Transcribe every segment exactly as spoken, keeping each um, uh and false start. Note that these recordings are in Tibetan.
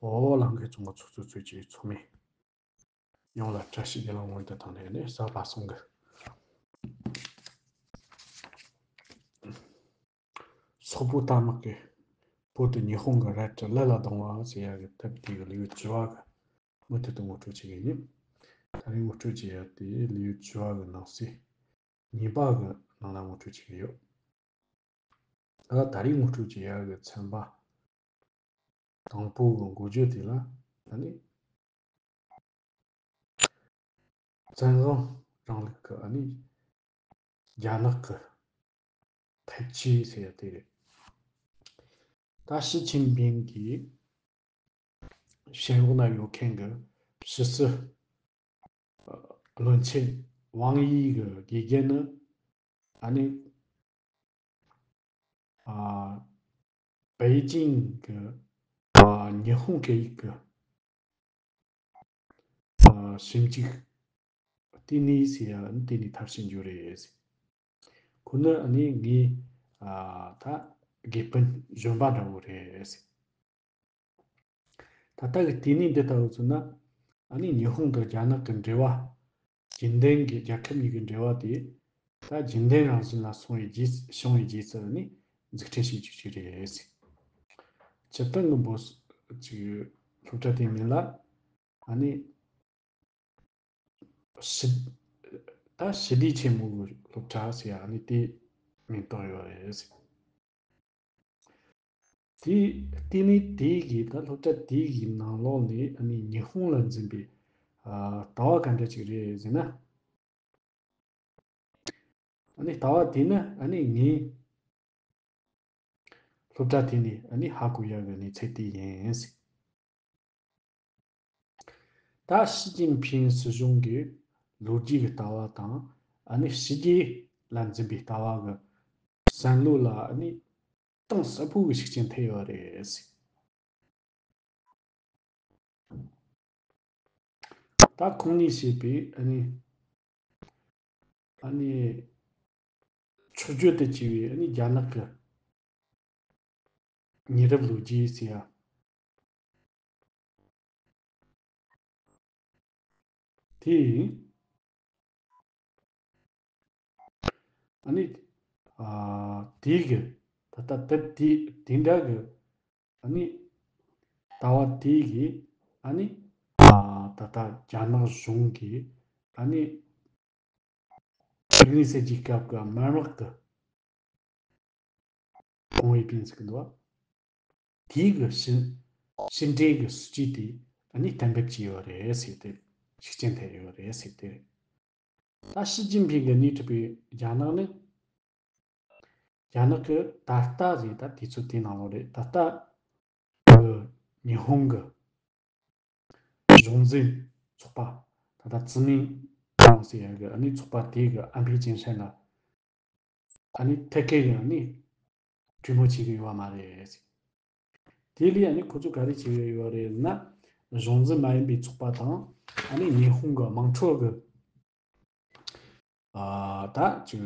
ཨོ་ལང་ཀའི་ཙོང་ཁ་ཚོགས་གཙོས་གཙོས་ཀྱི་ཚོགས་མི་ཡོངས་ལ་བཀྲ་ཤིས་བདེ་ལེགས་སྔོན་དུ་བཏང་ནས་ནི་གཟའ་པ་སངས་ཀྱི་སོག་པོ་རྟ་དམག་གིས་བོད་དུ་ཉི་ཧོང་གི་རལ་གྲི་གླུ་ལ་ལྡང་བ་ཟེར་ཡག་གི་དེབ་དེ་གི་ལེའུ་བཅུ་བ་གི་མུ་མཐུད་དུ་ངོ་སྤྲོད་བྱེད་ཀྱི་ཡིན། ད་རེས་ངོ་སྤྲོད་བྱེད་ཡག་དེ་ལེའུ་བཅུ་བ་གི་ནང་གསེས་གཉིས་པ་གི་ནང་ལ་ངོ་སྤྲོད་བྱེད་ཀྱི་ཡོད། ད་ད་རེས་ངོ་སྤྲོད་བྱེད་ཡག་གི་ཚན་པ་དང་པོ་གི་འགོ་བརྗོད་དེ་ལ་ད་ནི་བཙན་དབང་རིང་ལུགས་ཀྱི་ཨ་ནི་རྒྱ་ནག་གི་ཐབས་ཇུས་ཟེར་ཡ་དེ་རེད། ད་ཞི་ཅིན་ཕིང་གིས་ཞེན་ཝུའུ་ན་ཡོད་མཁན་གྱི་ཕྱི་སྲིད་བློན་ཆེན་ཝང་དབྱི་གི་དགེ་རྒན་ནི་ཨ་ནི་ཨ་པེ་ཅིང་གི་ཨ་ཉི་ཧོང་སྐད་ཡིག་གི་ཨ་ཞིབ་འཇུག་ལྟེ་གནས་ཟེར་ཡ་ལྟེ་གནས་མཐར་ཕྱིན་རྒྱུ་རེད། ཁོ་ནི་ཨ་ནི་ངའི་ཨ་ད་དགེ་སྤུན་གཞོན་པ་འདྲ་བོ་རེད། ད་ལྟ་གི་ལྟེ་གནས་འདི་ལྟ་བུ་ཚོ་ན་ཨ་ནི་ཉི་ཧོང་དང་རྒྱ་ནག་གི་འབྲེལ་བ་རྒྱུན་ལྡན་གྱི་རྒྱལ་ཁབ་གཉིས་ཀྱི་འབྲེལ་བ་དེ་ད་རྒྱུན་ལྡན་རང་བཞིན་ལ་སོང་བའི་རྗེས་བྱུང་བའི་རྗེས་སུ་ནི་འཛུགས་སྐྲུན་བྱེད་རྒྱུ་ཞིག་རེད། སྤྱིར་བཏང་གི་འབོད་ཅིག་སློབ་གྲྭ་དེའི་མིང་ལ་ཨ་ནི་ཞི་ད་ཞི་བདེ་ཆེན་མོའི་སློབ་གྲྭ་ཟེར་ཡ་ཨ་ནི་དེ་མིང་བཏགས་ཡོད་རེད། དེ་ལྟེ་གནས་དེ་གི་ད་སློབ་གྲྭ་དེ་གི་ནང་ལོགས་ནས་ཨ་ནི་ཉི་ཧོང་ལ་འཛིན་པའི་ཨ་ལྟ་བ་ག་འདྲ་ཅིག་རེད་ཟེར་ན། ཨ་ནི་ལྟ་བ་དེ་ནི་ཨ་ནི་ངའི་སློབ་གྲྭ་དེ་ནས་ཨ་ནི་ཧ་གོ་ཡག་གི་གནས་ཚུལ་དེ་ཡིན། ད་ཞི་ཅིན་ཕིང་སྲིད་གཞུང་གི་ལོ་རྒྱུས་ཀྱི་ལྟ་བ་དང་ཨ་ནི་ཕྱི་རྒྱལ་ལ་འཛིན་པའི་ལྟ་བ་གི་བསམ་བློ་ལ་ཨ་ནི་གཏིང་ཟབ་པོ་གི་ཤུགས་རྐྱེན་ཐེབས་ཡོད་རེད། ད་ཁོང་གཉིས་བྱས་པའི་ཨ་ནི་ཨ་ནི་འཁྱོག་བརྗོད་དུ་བྱས་པའི་ཨ་ནི་རྒྱ་ནག་གི་ཉེ་རབས་ལོ་རྒྱུས་ཟེར་ཡ། དེ་ཨ་ནི་ཨ་དེ་གི་ད་ལྟ་དེབ་དེ་དེ་འདྲ་གི་ཨ་ནི་ལྟ་བ་དེ་གི་ཨ་ནི་ཨ་ད་ལྟ་རྒྱ་ནག་གཞུང་གི་ཨ་ནི་རིག་གནས་གསར་བརྗེའི་སྐབས་ཀྱི་དམར་དམག་གི་གོང་བའི་བིན་ཟེར་གི་འདུག་བ། དེའི་གི་ཕྱི་ཕྱི་འབྲེལ་གྱི་སྲིད་ཇུས་དེ་ཨ་ནི་གཏན་འབེབས་བྱས་ཡོད་རེད་ཟེར་ཏེ་ཤུགས་རྐྱེན་ཐེབས་ཡོད་རེད་ཟེར་ཏེ། ད་ཞི་ཅིན་ཕིང་གིས་སྣེ་ཁྲིད་པའི་རྒྱ་ནག་ནི་རྒྱ་ནག་གི་ད་ལྟ་རེད། ད་དུས་ཚོད་དེའི་ནང་ལོགས་རེད། ད་ལྟ་གི་ཉི་ཧོང་གི་གཞུང་འཛིན་ཚོགས་པ་ད་ལྟ་ཙི་མིན་ཏང་ཟེར་ཡ་གི་ཨ་ནི་ཚོགས་པ་དེ་གི་ཨན་ཕི་ཅིན་ཧྲན་ལ་ཨ་ནི་ཐད་ཀའི་གི་ཨ་ནི་གྲོས་མོལ་བྱེད་ཀྱི་ཡོད་པ་མ་རེད། དེ་ལས་ཨ་ནི་ཁོ་ཚོ་ག་རེ་བྱེད་ཀྱི་ཡོད་རེད་ན། གཞུང་འཛིན་མ་ཡིན་པའི་ཚོགས་པ་དང་ཨ་ནི་ཉི་ཧོང་གི་དམངས་ཁྲོད་ཀྱི་ཨ་ད་ཅིག་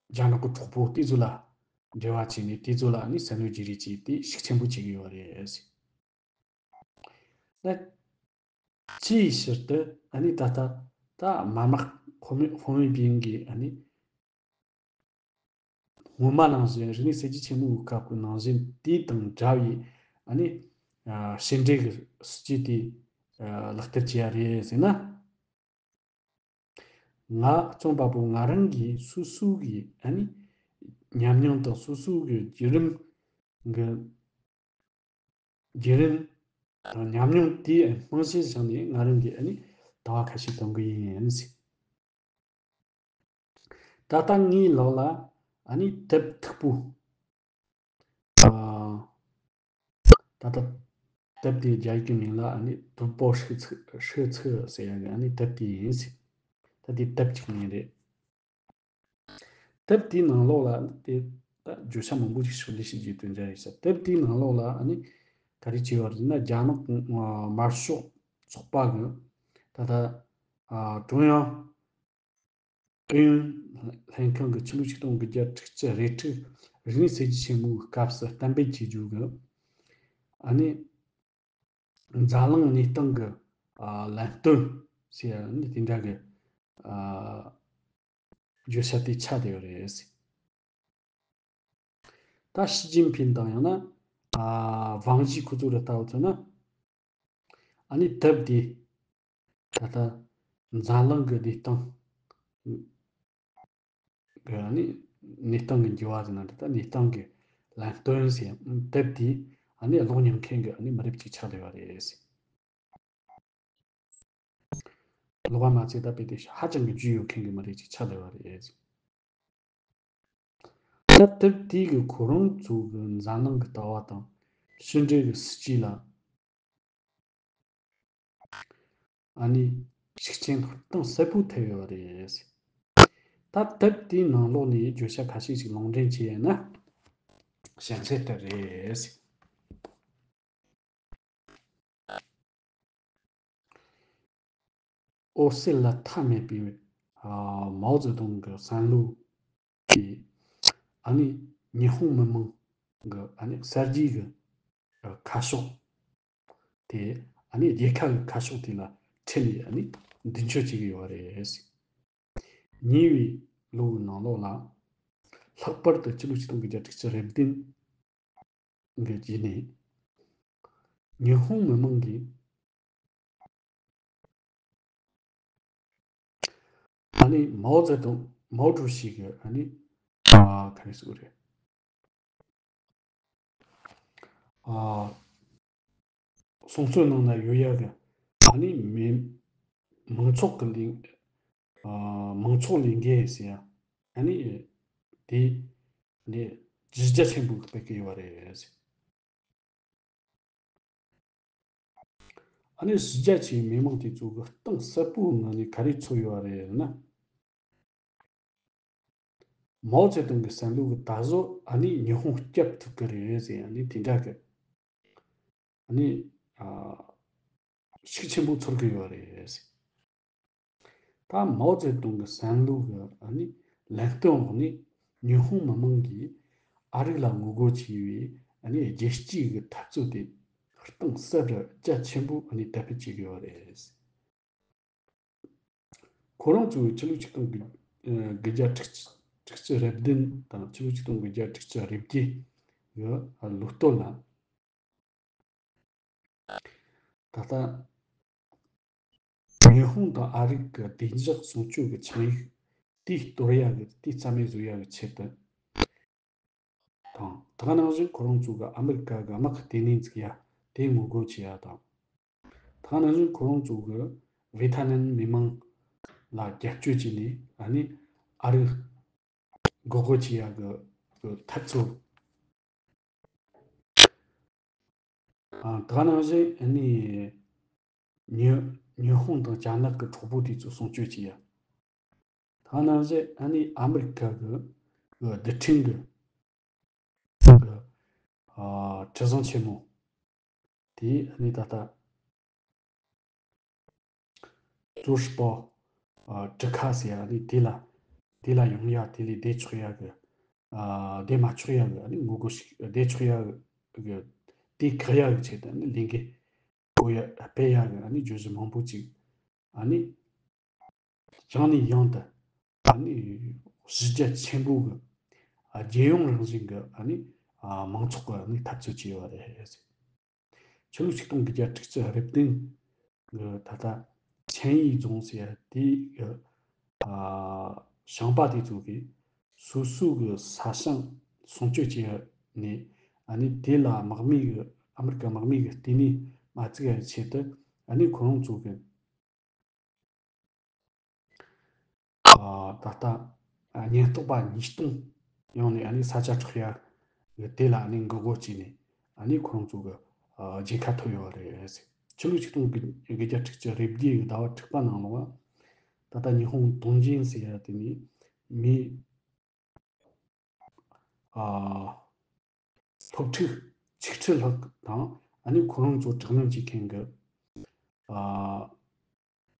རྒྱ་ནག་གི་གྲོགས་པོ་དེ་ཚོ་ལ་འབྲེལ་བ་བྱས་ནས་དེ་ཚོ་ལ་ཨ་ནི་བསམ་བློ་བརྗེ་རེས་བྱས་ཏེ་ཤུགས་ཆེན་པོ་བྱེད་ཀྱི་ཡོད་རེད། ད་ཅིའི་ཕྱིར་དུ་ཨ་ནི་ད་ལྟ་ད་དམར་དམག་ཧོ་མི་ཧོ་མི་བིན་གྱིས་ཨ་ནི་སྔོན་མ་ནང་བཞིན་རིག་གནས་གསར་བརྗེ་ཆེན་མོའི་སྐབས་ཀྱི་ནང་བཞིན་དེ་དང་འདྲ་བའི་ཨ་ནི་ཨ་ཕྱི་འབྲེལ་གྱི་སྲིད་ཇུས་དེ་ཨ་ལག་བསྟར་བྱེད་ཡ་རེད་ཟེར་ན། ང་རྩོམ་པ་པོ་ང་རང་གིས་སོ་སོ་གི་ཨ་ནི་ཉམས་མྱོང་དང་སོ་སོ་གི་བརྒྱུད་རིམ་གི་བརྒྱུད་རིམ་དང་ཉམས་མྱོང་དེའི་རྨང་གཞིར་བཞག་ནས་ང་རང་གིས་ཨ་ནི་ལྟ་བ་ཁ་ཤས་གཏོང་གི་ཡིན་ཟེར། ད་ལྟ་ངའི་ལག་ལ་ཨ་ནི་དེབ་མཐུག་པོ། ཨ་ད་ལྟ་དེབ་དེའི་རྒྱ་ཡིག་གི་མིང་ལ་ཨ་ནི་读报说辞说辞ཟེར་ཡ་གི་ཨ་ནི་དེབ་དེ་ཡིན་ཟེར། ད་དེ་དེབ་གཅིག་ཡིན་རེད། དེབ་དེའི་ནང་ལོགས་ལ་དེ་ད་བརྗོད་བྱ་མང་པོ་ཞིག་ཕྱོགས་འདི་ཞིག་བརྗོད་དོན་འདྲ་ཡིན་ས། དེབ་དེའི་ནང་ལོགས་ལ་ཨ་ནི་ག་རེ་བྱས་པ་རེད་ཟེར་ན། རྒྱ་ནག་དམར་ཤོག་ཚོགས་པ་གི་ད་ལྟ་ཀྲུང་དབྱང་ཨུ་ཡོན་ལྷན་ཁང་གི་ཕྱི་ལོ་ཆིག་སྟོང་དགུ་བརྒྱ་དྲུག་ཅུ་རེ་དྲུག་རིག་གནས་གསར་བརྗེ་ཆེན་མོའི་སྐབས་སུ་གཏན་འབེབས་བྱེད་རྒྱུ་གི་ཨ་ནི་ འཛམ་གླིང་གནས་སྟངས་ཀྱི་ཨ་ལམ་སྟོན་ཟེར་ཡ་ནི་དེ་འདྲ་གི་ཨ་བརྗོད་བྱ་དེ་ཆགས་བསྡད་ཡོད་རེད། ད་ཞི་ཅིན་ཕིན་དང་ཡང་ན་ཨ་ཝང་ཞི་ཁོ་ཚོ་རུ་ལྟ་བུ་ཚོ་ན་ཨ་ནི་དེབ་དེ་ད་ལྟ་འཛམ་གླིང་གི་གནས་སྟངས་གི་ཨ་ནི་གནས་སྟངས་ཀྱི་འགྱུར་བ་ཟེར་ན་འདྲ། ད་གནས་སྟངས་ཀྱི་ལམ་སྟོན་ཟེར་དེབ་དེ་ཨ་ནི་ཀློག་མྱོང་མཁན་གྱི་ཨ་ནི་མི་རབས་ཅིག་ཆགས་བསྡད་པ་རེད། ཀློག་པ་མ་ཚད་ད་དཔེ་དེ་ཧ་ཅང་གི་རྒྱུས་ཡོད་མཁན་གྱི་མི་རབས་ཅིག་ཆགས་བསྡད་པ་རེད། ད་དེབ་དེ་གི་ཁོ་རང་ཚོ་གི་འཛམ་གླིང་གི་ལྟ་བ་དང་ཕྱི་འབྲེལ་གྱི་སྲིད་ཇུས་ལ་ཨ་ནི་ཤུགས་རྐྱེན་གཏིང་ཟབ་པོ་ཐེབས་ཡོད་རེད། ད་དེབ་དེའི་ནང་ལོགས་ནས་བརྗོད་བྱ་ཁ་ཤས་ཤིག་ལུང་འདྲེན་བྱས་ན་གཤམ་གསལ་ལྟར་རེད། འོད་གསལ་ལ་མཐའ་མེད་པའི་ཨ་མའོ་ཙེ་ཏུང་གི་བསམ་བློ་གིས་ཨ་ནི་ཉི་ཧོང་མི་དམངས་ཀྱི་ཨ་ནི་གསར་བརྗེ་གི་ཁ་ཕྱོགས་དེ་ཨ་ནི་རྒྱལ་ཁབ་ཀྱི་ཁ་ཕྱོགས་དེ་ལ་ཁྲིད་ནས་ཨ་ནི་མདུན་སྐྱོད་བྱེད་ཀྱི་ཡོད་རེད། ཉེ་བའི་ལོ་གི་ནང་ལོགས་ལ་ལྷག་པར་དུ་ཕྱི་ལོ་ཆིག་སྟོང་དགུ་བརྒྱ་དྲུག་ཅུ་རེ་བདུན་གི་རྗེས་ནས་ཉི་ཧོང་མི་དམངས་ཀྱིས་ཨ་ནི་མའོ་ཙེ་ཏུང་མའོ་ཀྲུའུ་ཞི་གི་ཨ་ནི་ཨ་ག་རེ་ཟེར་དགོས་རེད། ཨ་གསུང་རྩོམ་ནང་ན་ཡོད་ཡ་གི་ཨ་ནི་མི་མང་ཚོགས་ཀྱི་ལས་ཨ་མང་ཚོགས་ལས་འགུལ་ཟེར་ཡ་ཨ་ནི་དེ་ནི་གཞི་རྒྱ་ཆེན་པོ་སྤེལ་གི་ཡོད་རེད། ཨ་ནི་གཞི་རྒྱ་ཆེའི་མི་མང་དེ་ཚོ་གི་གཏིང་ཟབ་པོའི་ངང་ནས་ག་རེ་ཚོར་ཡོད་རེད་ན། མའོ་ཙེ་ཏུང་གི་བསམ་བློ་གི་ད་གཟོད་ཨ་ནི་ཉི་ཧོང་སྐྱོབ་ཐུབ་ཀྱི་རེད་ཟེར་ཨ་ནི་དེ་འདྲ་གི་ཨ་ནི་ཨ་ཤུགས་ཆེན་པོ་ཚོར་གི་ཡོད་རེད། ད་མའོ་ཙེ་ཏུང་གི་བསམ་བློ་གི་ཨ་ནི་ལམ་སྟོན་འོག་ནས་ཉི་ཧོང་མི་དམངས་ཀྱིས་ཨ་རི་ལ་ངོ་རྒོལ་བྱས་པའི་ཨ་ནི་རྒྱལ་སྤྱིའི་གི་འཐབ་རྩོད་དེ་གཏིང་ཟབ་རུ་རྒྱ་ཆེན་པོ་ཨ་ནི་དར་སྤེལ་བྱེད་ཀྱི་ཡོད་རེད། ཁོ་རང་ཚོས་ཕྱི་ལོ་ཆིག་སྟོང་དགུ་ཨ་དགུ་བརྒྱ་དྲུག་ཅུ་དྲུག་ཅུ་རེ་བདུན་དང་ཕྱི་ལོ་ཆིག་སྟོང་དགུ་བརྒྱ་དྲུག་ཅུ་རེ་བརྒྱད་གི་ལོ་སྟོད་ལ། ད་ལྟ་ཉི་ཧོང་དང་ཨ་རི་གི་བདེ་འཇགས་སྲུང་སྐྱོབ་ཀྱི་ཆིངས་ཡིག་དེ་གཏོར་ཡ་གི་དེ་རྩ་མེད་བཟོ་ཡ་གི་ཆེད་དུ་དང་། དེ་ག་ནང་བཞིན་ཁོ་རང་ཚོ་གི་ཨ་མི་རི་ཀ་གི་དམག་གི་ལྟེ་གནས་འཛུགས་ཡ་དེ་ངོ་རྒོལ་བྱེད་ཡ་དང་། དེ་ག་ནང་བཞིན་ཁོ་རང་ཚོ་གི་ཝེ་ཐ་ནམ་མི་མང་ལ་རྒྱབ་སྐྱོར་བྱས་ནས་ཨ་ནི་ཨ་རི་འགོག་རྒོལ་བྱེད་ཡ་གི་གི་འཐབ་རྩོད། ཨ་དེ་ག་ནང་བཞིན་ཨ་ནི་ཉི་ཉི་ཧོང་དང་རྒྱ་ནག་གི་གྲོགས་པོ་དེ་ཚོ་སྲུང་སྐྱོབ་བྱེད་ཡ། དེ་ག་ནང་བཞིན་ཨ་ནི་ཨ་མི་རི་ཀ་གི་གི་རྡུལ་ཕྲན་གི་གི་ཨ་གྲུ་གཟིངས་ཆེན་མོ་དེ་ཨ་ནི་ད་ལྟ་ཙུའུ་ཧྲི་པོ་ཨ་གྲུ་ཁ་ཟེར་ཡ་ནི་དེ་ལ་དེ་ལ་ཡོང་ཡ་དེ་ལས་བསྡད་ཆོག་ཡ་གི་ཨ་བསྡད་མ་ཆོག་ཡ་གི་ཨ་ནི་ངོ་རྒོལ་ཞིག་བསྡད་ཆོག་ཡ་གི་དེ་བཀག་ཡ་གི་ཆེད་དུ་ཨ་ནི་ལས་འགུལ་སྤེལ་ཡ་སྤེལ་ཡ་གི་ཨ་ནི་བརྗོད་གཞི་མང་པོ་ཅིག་ཨ་ནི་ཡང་ནས་ཡང་དུ་ཨ་ནི་གཞི་རྒྱ་ཆེན་པོ་གི་ཨ་རྒྱལ་ཡོངས་རང་བཞིན་གི་ཨ་ནི་ཨ་མང་ཚོགས་གི་ཨ་ནི་འཐབ་རྩོད་བྱས་ཡོད་རེད། ཕྱི་ལོ་ཆིག་སྟོང་དགུ་བརྒྱ་དྲུག་ཅུ་རེ་བདུན་གི་ད་ལྟ་ཆན་ཡི་རྫོང་ཟེར་ཡ་དེའི་གི་ཨ་ཞིང་པ་དེ་ཚོ་གིས་སོ་སོ་གི་ས་ཞིང་སྲུང་སྐྱོབ་བྱས་ནས་ཨ་ནི་དེ་ལ་དམག་མི་གི་ཨ་མི་རི་ཀ་དམག་མི་གི་ལྟེ་གནས་མ་བཙུགས་ཡ་ཆེད་དུ་ཨ་ནི་ཁོ་རང་ཚོ་གི་ཨ་ད་ལྟ་ཨ་ཉེན་རྟོག་པ་ཉིས་སྟོང་ཡོང་ནས་ཨ་ནི་ས་ཆ་འཕྲོག་ཡ་གི་དེ་ལ་ཨ་ནི་འགོག་རྒོལ་བྱས་ནས་ཨ་ནི་ཁོ་རང་ཚོ་གི་ཨ་རྒྱལ་ཁ་ཐོབ་ཡོད་རེད། ཕྱི་ལོ་ཆིག་སྟོང་དགུ་བརྒྱ་དྲུག་ཅུ་རེ་བརྒྱད་ཀྱི་ཟླ་བ་དྲུག་པ་ནང་ལོགས་ད་ལྟ་ཉི་ཧོང་ཏུང་ཅིན་ཟེར་ཡ་དེ་ནི་མི་ཨ་སློབ་ཕྲུག་ཆིག་ཁྲི་ལྷག་དང་ཨ་ནི་ཁོ་རང་ཚོ་དྲག་གནོན་བྱེད་མཁན་གྱི་ཨ་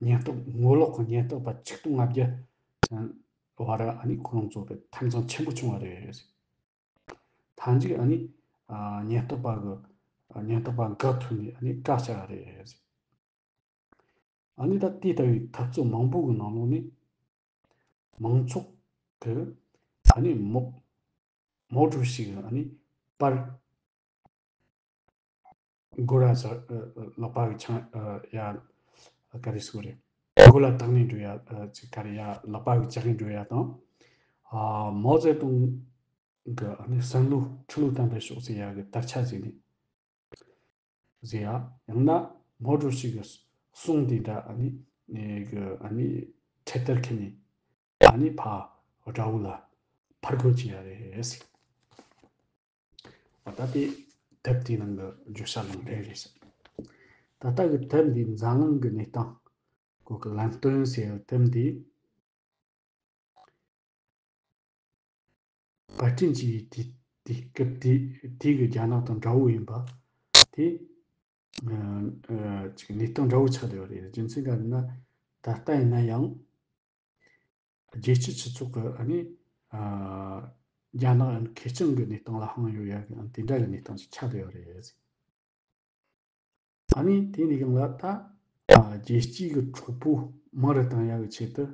ཉེན་རྟོག་ངོ་ལོག་གི་ཉེན་རྟོག་པ་ཆིག་སྟོང་ལྔ་བརྒྱ་བར་ཨ་ནི་ཁོ་རང་ཚོ་གི་འཐབ་འཛིང་ཆེན་པོ་བྱུང་བ་རེད། མཐའ་མཇུག་ཨ་ནི་ཨ་ཉེན་རྟོག་པ་གི་ ཉེན་རྟོག་པ་འགག་ཐུབ་ནས་ཨ་ནི་བཀག་བཞག་རེད། ཨ་ནི་ད་དེ་ལྟ་བུའི་འཐབ་རྩོད་མང་པོ་གི་ནང་ལོགས་ནས་མང་ཚོགས་ཀྱི་ཨ་ནི་མོ་མོ་ཊ་ཞིག་ཨ་ནི་པར་སྒོ་ར་ཟ་ལག་པ་གི་ཆང་ཡ་ག་རེ་ཟེར་རེད། སྒོ་ལ་བཏང་ནས་འགྲོ་ཡ་ཅིག་ག་རེ་ཡ་ལག་པ་གི་ལྕགས་ཀྱི་འགྲོ་ཡ་དང་། མའོ་ཙེ་ཏུང་གི་ཨ་ནི་བསམ་བློ་ཁྲི་ལོ་དང་པའི་ཕྱོགས་ཟེར་ཡ་གི་དར་ཆ་ཟེར་ནས། ཟེར་ཡ། ཡང་ན་མོ་ཊ་ཞིག་གི་གསུང་དེ་འདྲ་ཨ་ནི་གི་ཨ་ནི་འཕྲེད་དར་ཁྱེར་ནས་ཨ་ནི་ཕ་དགྲ་བོ་ལ་ཕར་རྒོལ་བྱེད་ཡ་རེད་ཟེར། ད་ལྟ་དེ་དེབ་དེའི་ནང་གི་བརྗོད་བྱ་ལུང་འདྲེན་རེད་ཟེར། ད་ལྟ་གི་དེབ་འདིའི་འཛམ་གླིང་གི་གནས་སྟངས་སྐོར་གྱི་ལམ་སྟོན་ཟེར་ཡ་དེབ་འདི། པར་སྐྲུན་བྱས་པའི་དུས་དུས་སྐབས་དེ་དུས་ཀྱི་རྒྱ་ནག་དང་འདྲ་བོ་ཡིན་པ། དེ་ཨ་ཨ་ཅིག་གནས་སྟངས་འདྲ་བོ་ཆགས་བསྡད་པ་རེད། རྒྱུ་མཚན་ག་རེ་ན། ད་ལྟ་ཡིན་ན་ཡང་རྒྱལ་སྤྱིའི་སྤྱི་ཚོགས་ཀྱི་ཨ་ནི་ཨ་རྒྱ་ནག་ཨ་ནི་ཁེར་རྐྱང་གི་གནས་སྟངས་ལ་ཧང་ཡོད་ཡ་གི་ཨ་ནི་དེ་འདྲ་གི་གནས་སྟངས་ཅིག་ཆགས་བསྡད་པ་རེད། ཨ་ནི་དེ་ནས་གང་ལ་ད་ཨ་རྒྱལ་སྤྱིའི་གི་གྲོགས་པོ་མང་རུ་བཏང་ཡག་གི་ཆེད་དུ།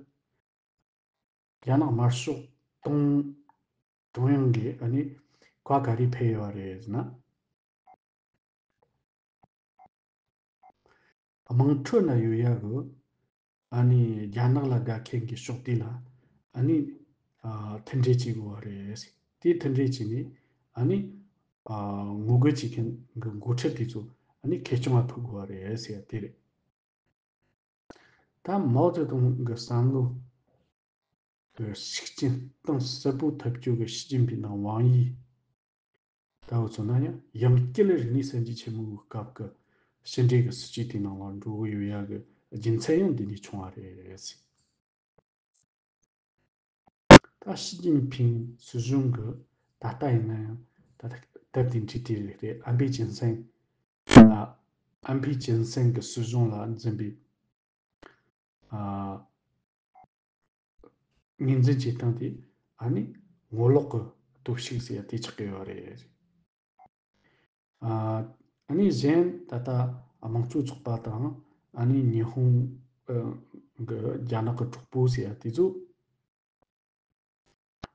རྒྱ་ནག་དམར་ཤོག་ཏང་ཀྲུང་དབྱང་གིས་ཨ་ནི་བཀའ་ག་རེ་ཕེབས་ཡོད་རེད་ཟེར་ན། དམངས་ཁྲོད་ན་ཡོད་ཡག་གི་ཨ་ནི་རྒྱ་ནག་ལ་དགའ་མཁན་གྱི་ཕྱོགས་དེ་ལ་ཨ་ནི་ཨ་མཐུན་འབྲེལ་བྱེད་དགོས་པ་རེད། དེ་མཐུན་འབྲེལ་བྱས་ནས་ཨ་ནི་ཨ་ངོ་རྒོལ་བྱེད་མཁན་གྱི་འགོ་ཁྲིད་དེ་ཚོ་ཨ་ནི་ཁེར་རྐྱང་ལ་ཕུད་དགོས་པ་རེད་ཟེར་ཡ་དེ་རེད། ད་མའོ་ཙེ་ཏུང་གི་བསམ་བློ་གི་ཤུགས་རྐྱེན་གཏིང་ཟབ་པོ་ཐེབས་ཅུག་གི་ཞི་ཅིན་ཕིང་དང་ཝང་དབྱི་ལྟ་བུ་ཚོ་ན་ཡང་ཡང་བསྐྱར་རིག་གནས་གསར་བརྗེ་ཆེན་མོའི་སྐབས་ཀྱི་ཕྱི་འབྲེལ་གྱི་སྲིད་ཇུས་དེའི་ནང་ལ་འགྲོ་གི་ཡོད་ཡ་གི་རྒྱུ་མཚན་ཡང་འདི་ནས་བྱུང་བ་རེད། ད་ཞི་ཅིན་ཕིང་སྲིད་གཞུང་གི་ད་ལྟ་ཡིན་ན་ཡང་ད་ལྟ་སྟབས་བདེ་འདྲ་དེ་རེད། ཨན་པི་ཅིན་སན་ལ་ཨན་པི་ཅིན་སན་གྱི་སྲིད་གཞུང་ལ་འཛིན་པའི་ཨ་ངོས་འཛིན་བྱེད་སྟངས་དེ་ཨ་ནི་ངོ་ལོག་གི་སྟོབས་ཤུགས་ཟེར་ཡ་དེ་ཆགས་ཀྱི་ཡོད་རེད། ཨ་ནི་གཞན་ད་ལྟ་དམངས་གཙོ་ཚོགས་པ་དང་ཨ་ནི་ཉི་ཧོང་གི་རྒྱ་ནག་གི་གྲོགས་པོ་ཟེར་ཡ་དེ་ཚོ་